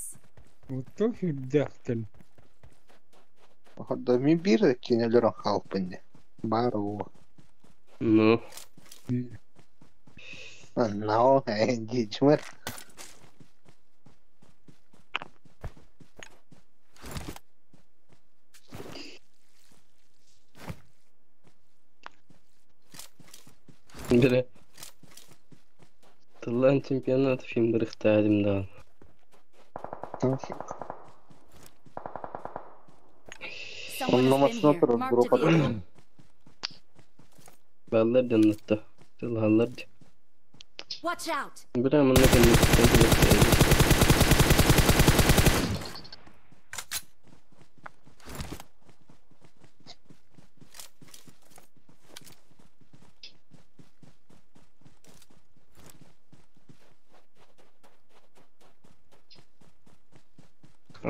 Ото сүрдээхтэн. Да мин биир да кинилэр хаалпын дии. Баар уу. Ну. No, дичмэр. Бile. Тыллаан чемпионат фильмдер да. Someone has been Онно here. турар Marked a группа. vehicle. Баллар дьаннатта. Тыллааллар. Watch out! Бile манна кэнниттэн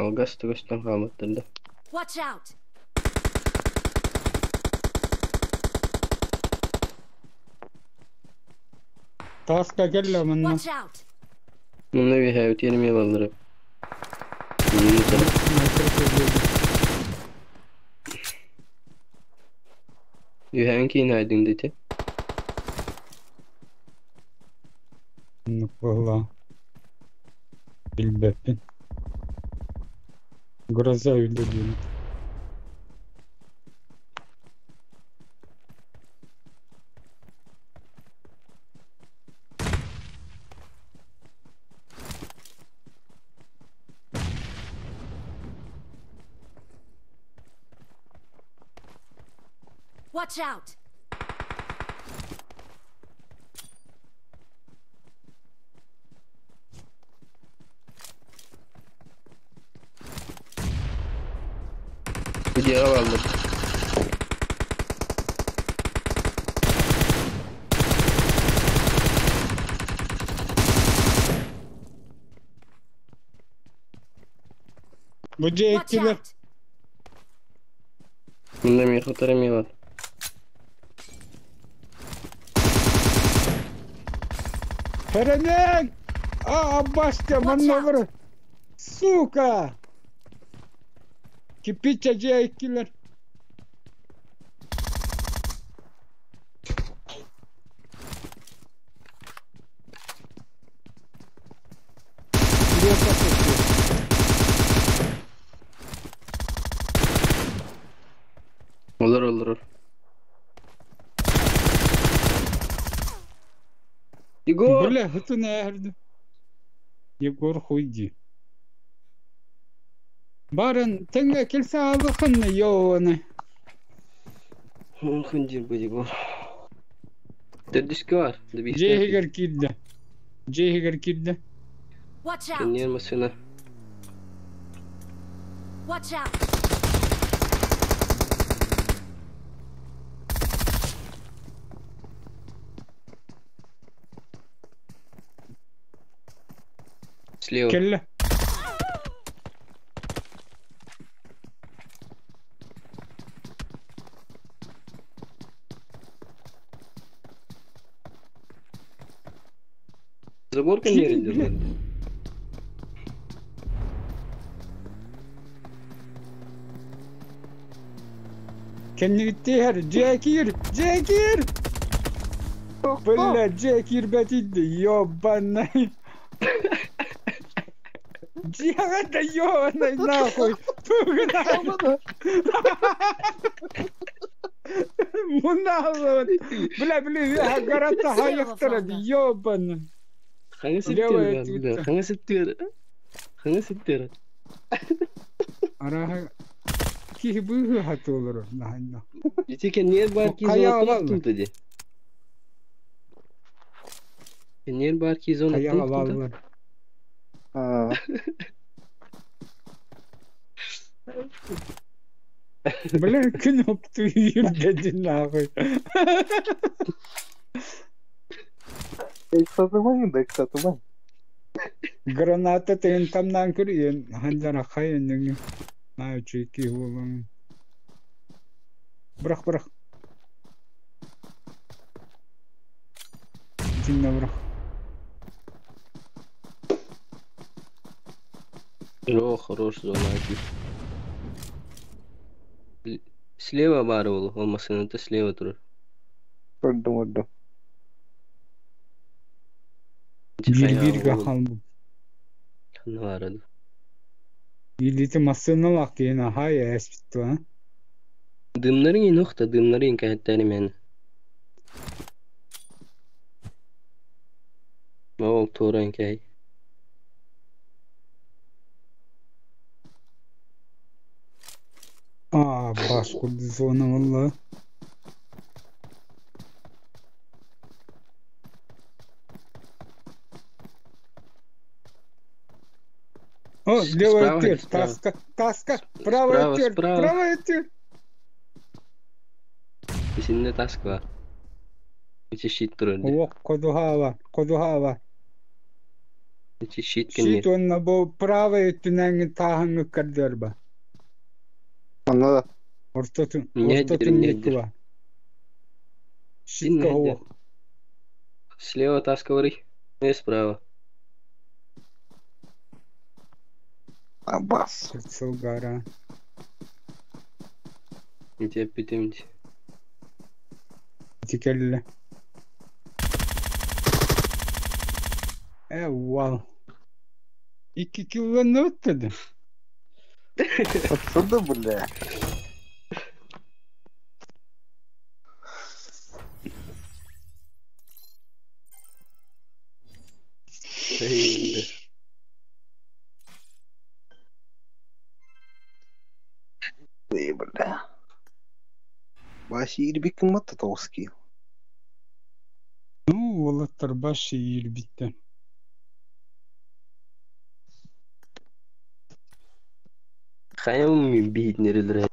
Алгас түгөстөн хаамыттырда. Watch out! Тааска кэллэ манна. Watch out! Мунна биһээбит иэримиэ баллары. Үһээн киин айдың дити. Буолла. Билбэппин. Гроза үлэлиэн. Watch out! Видеоға баллар. Бу дьиэ Watch иккилэр. out! Мунна миэхэ утары бар. Хөрөнөк! А, Аббастя, Watch манна out! бар. Сука! Кипича дьиэ иккилэр. Леса сытıyor. Olur olur. Егор! Бля, это наверное. Егор хуйди. Барын тэҥҥэ кэлсэ аалыхын йоуны. Хындир бу Егор. Төрдүскэ бар. Дьиэһигэр киирдэ. Дьиэһигэр киирдэ. Watch out! Кэнниэр машина. Watch out! Слева. Кэллэ. Забор Киир, кэнниэр бля. Кэннигиттиһэр дьиэ киир! Дьиэ киир! Бля, дьиэ киирбэтийди, ёбаный. Дьиэҕэ да ёбаный нахуй. Тугунай. Мунаалын. Бля, бля, гарата Слева хайахтара, фланга. ёбаный. Хаңа Левая ситтер бля. түттэ. Хаңа ситтер. Хаңа ситтер. Араха киһи быыһы хатылыр наханна. Ити кэнниэр бар ки Хайа зона алаллар. тута ди. Кэнниэр бар ки зона Хайа тута. алаллар. Аа. Бля, кнопку деді нахуй. Эксатымай да эксатымай. Граната тыгын тамнан көр, ханжара хайын на чеки болың. Бырақ, бырақ. Тинна бырақ. О, хорош зона один. Слева баар ол, ол массыыната слева турар. Көрдүм, көрдүм. Bir birге халбы. Ханна баара ду. Илити массыыналаах киһин аһай ээспит а. Дымнарын ин охта, дымнарын ин кэһэттэри мен. Ол туора ин кэһэй. Аа, баш курду зона валла. О, левая Справа, тир, справа. таска, таска, правая Справа, тир, справа. правая тир. Исинне таска бар. Ичи щит турар ди. О, кодухава, кодухава. Ичи щит кенни. Щит онна бу правая түнәңи таһыңы кырдырба. Манна да. Ортотун, Не ортотун дир, не некуа. Щитка Не о. Слева таска варый. И справа. Абас. Сылгара. Ити эппитим ди. Тикелле. Э, вау. Икки килланы өттөдү. Отсюда, бля. Эй, Эй, бля. Баш ирбикин матта тоски. Ну, олаттар баш иирбитте. Хайым мин биитнерилер.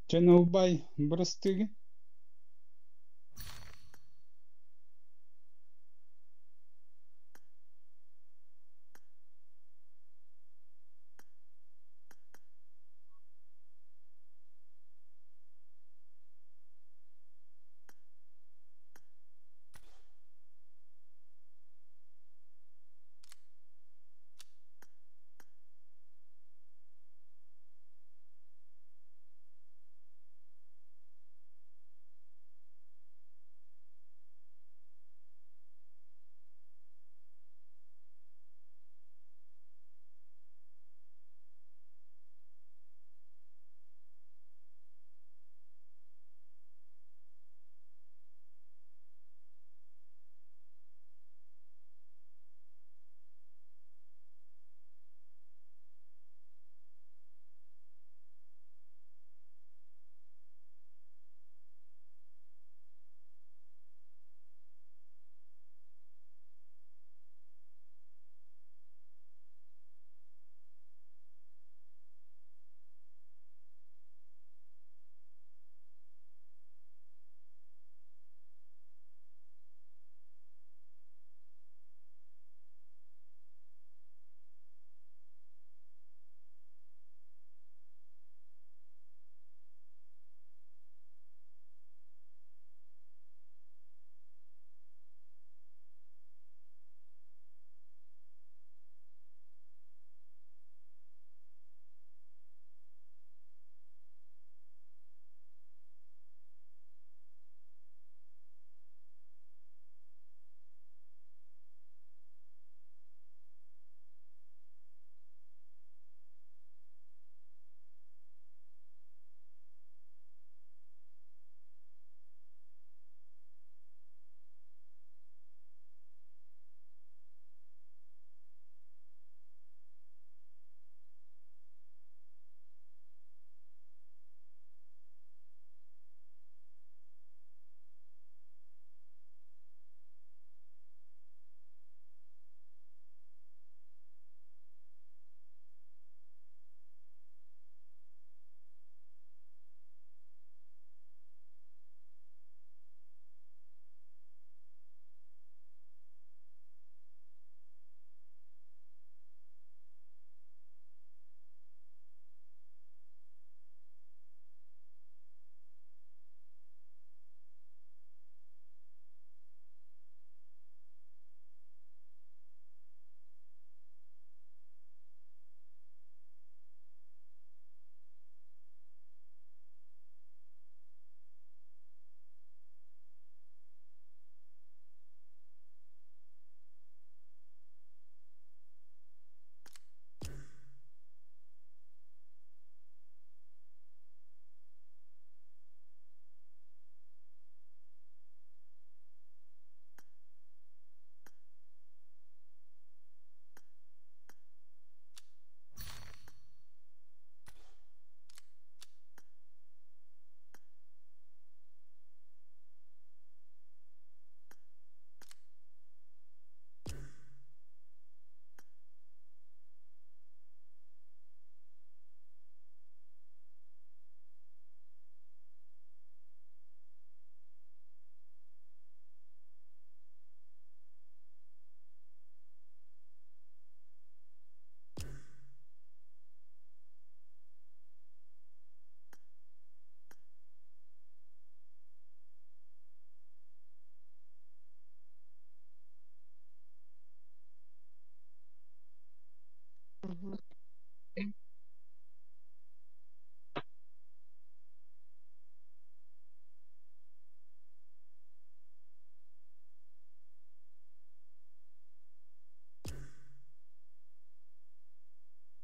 Чен убай бырастыгы.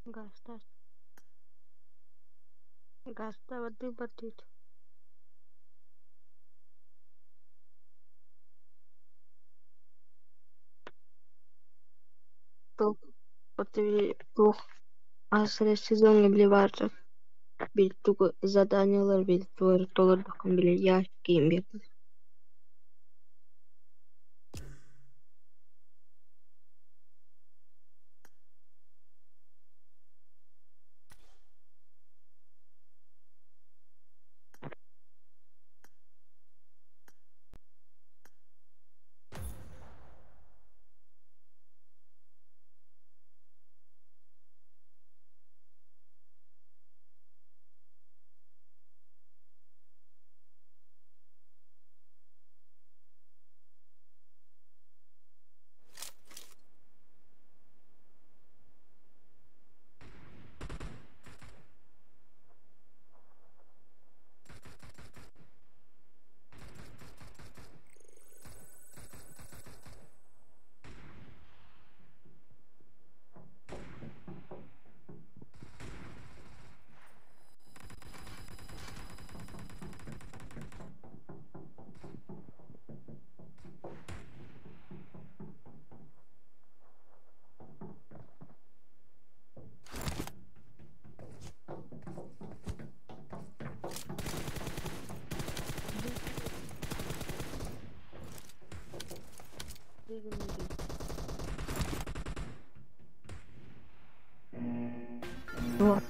Гаста. Гаста воды батыть. Туох аас сезоҥҥа били баар били тугу заданиелар били толордоххун били ящик биэрдилэр.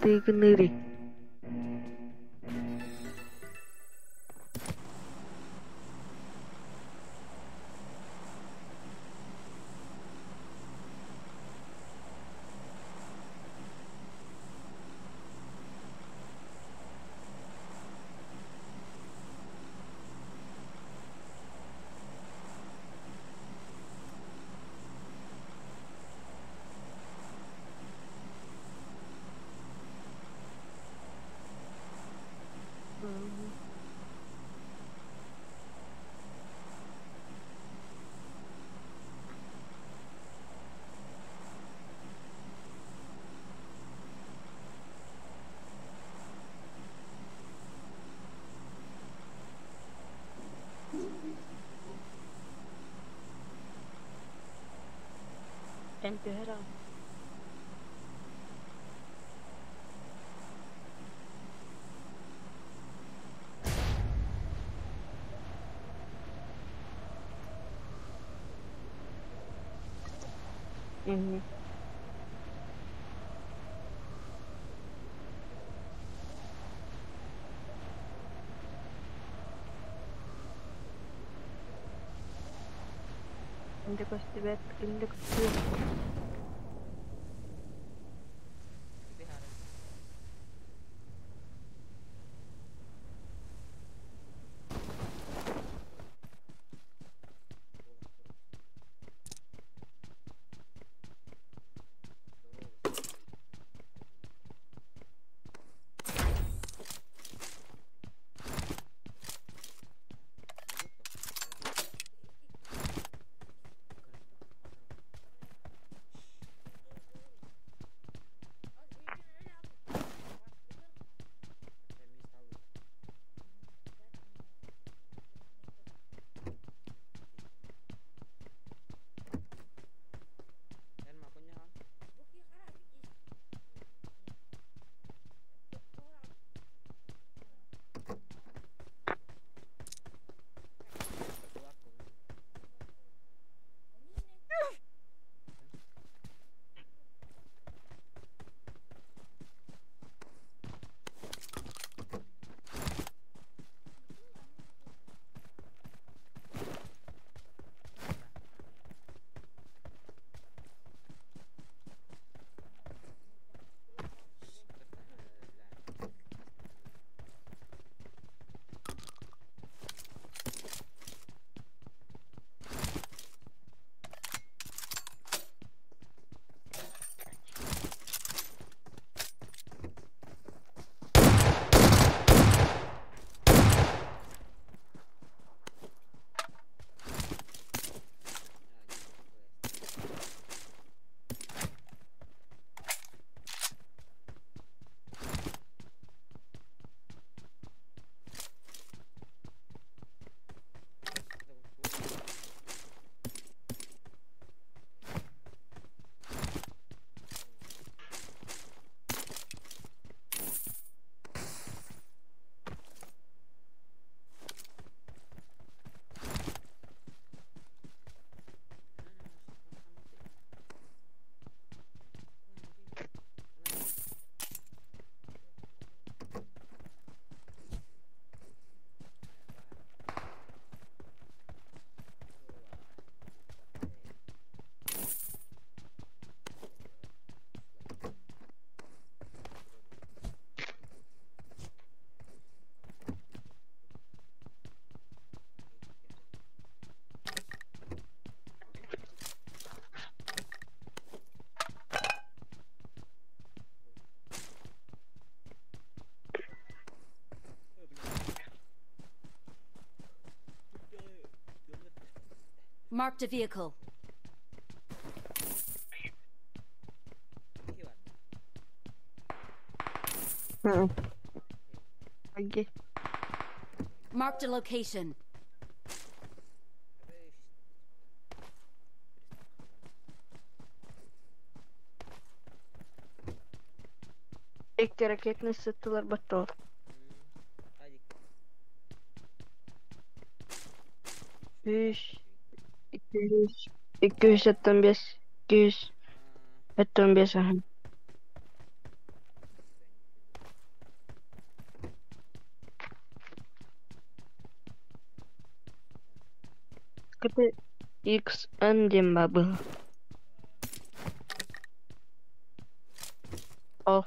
Тыгыныри. Эн түһэр Мгм. Инде көстүбэт, инде көстүбэт. Marked a vehicle. Marked a location. Икки ракетный сыттылар баттылар. Үс, 200, 275, 275 аһын. XN диэн баар быһыы. Ол.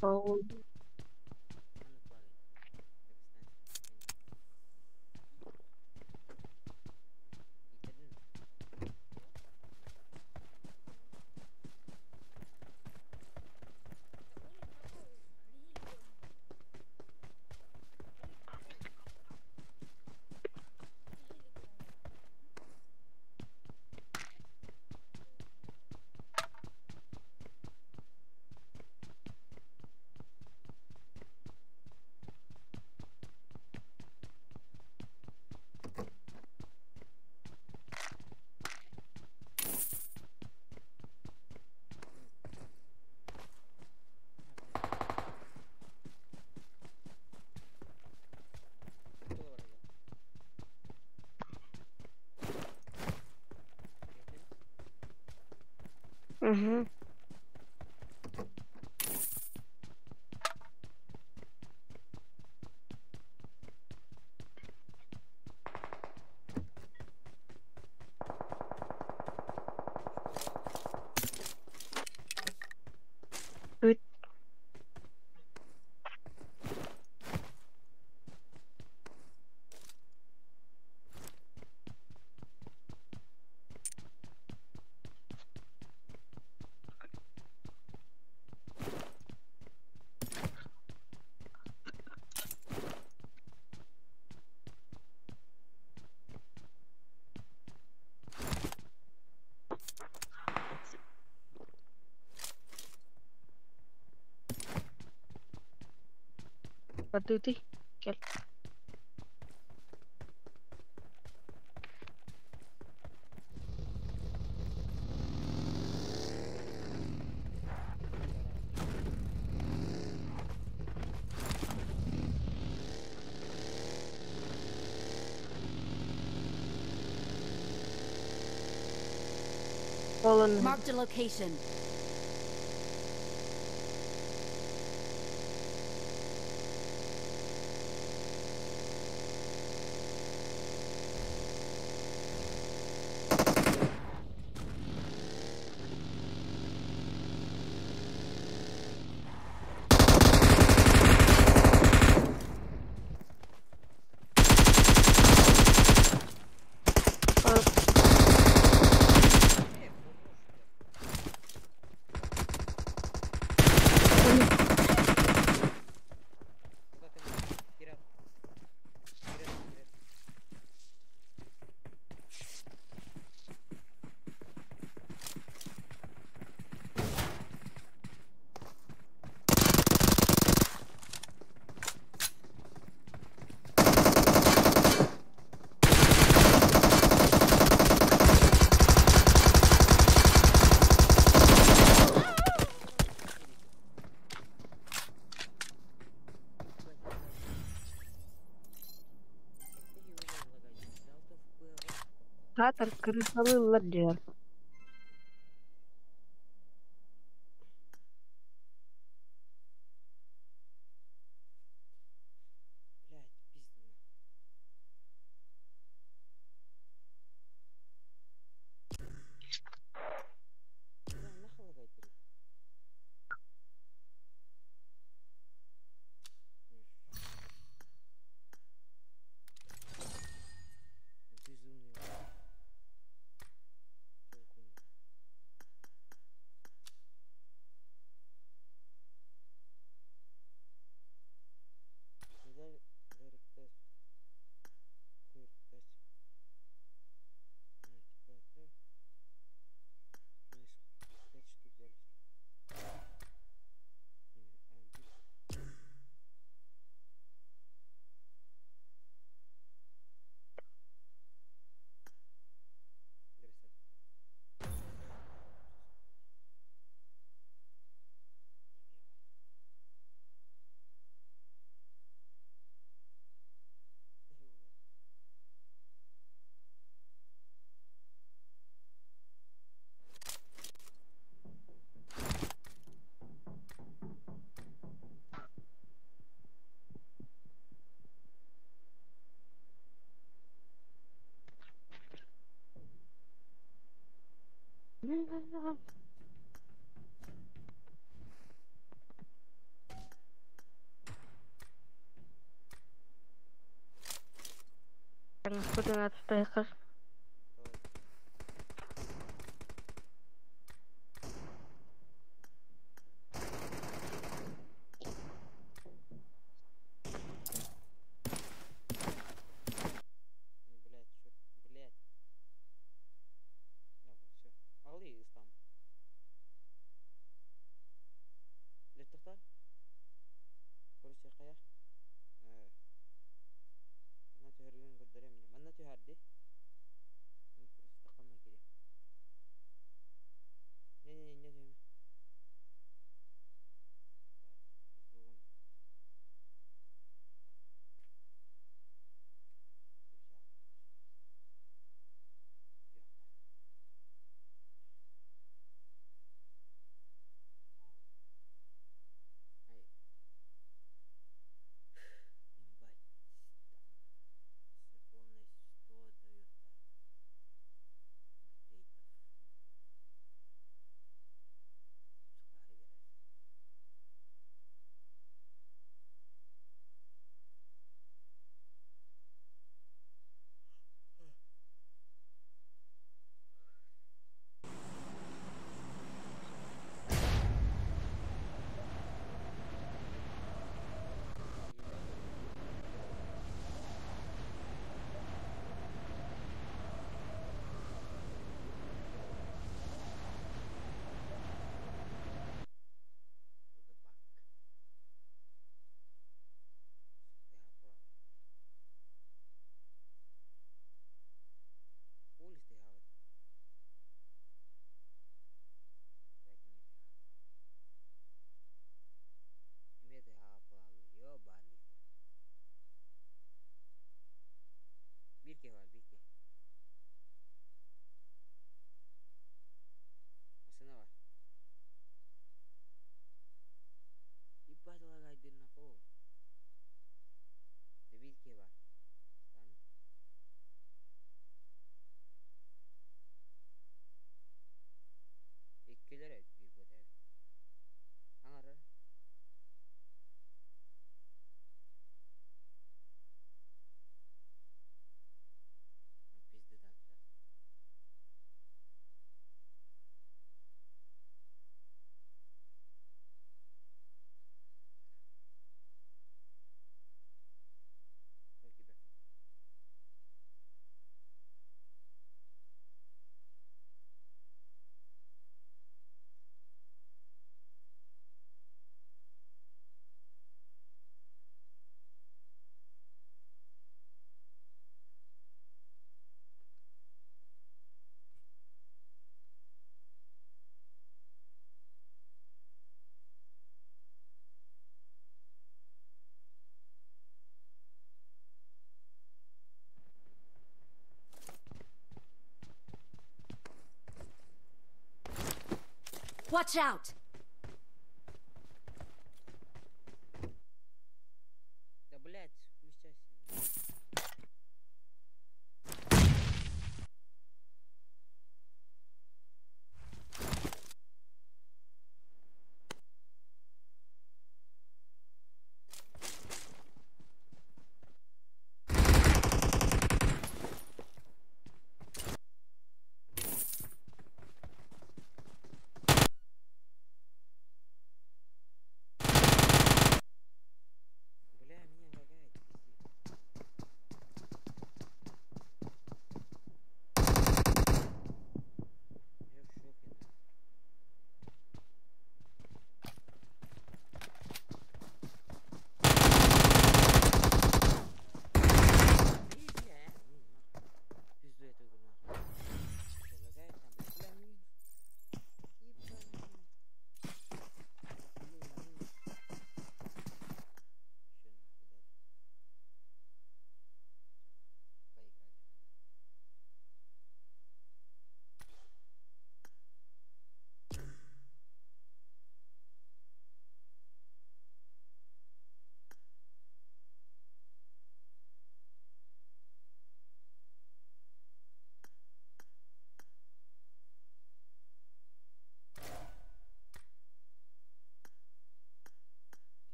Ол. Угу. Ыт. Duty. Кэл. Ол Marked a location. Саатар кырыысалыыллар диэн. Куда Блять, чё, блять. Все. Алы ислам. Блять, тохтар. Короче, кая. Манна түһэргин көрдөрөм. Манна түһэрди. Мен короче тақамма кире. Не, не, не, не. Звугун. Ай. Ебать, там полный 100 дают так. Битрейтов. Сухари берер. To the bank. They have All they have it. Эмиэ тыһааппалааллар, ёбаный Биир киһи бар, биир киһи. Массыына бар. Ебать лагайдын нахуй. Да биир киһи бар. Стан. Иккилэр эбит биир бот эбит. Хаҥарар. Пизды дам сейчас. Так, ребят. Watch out!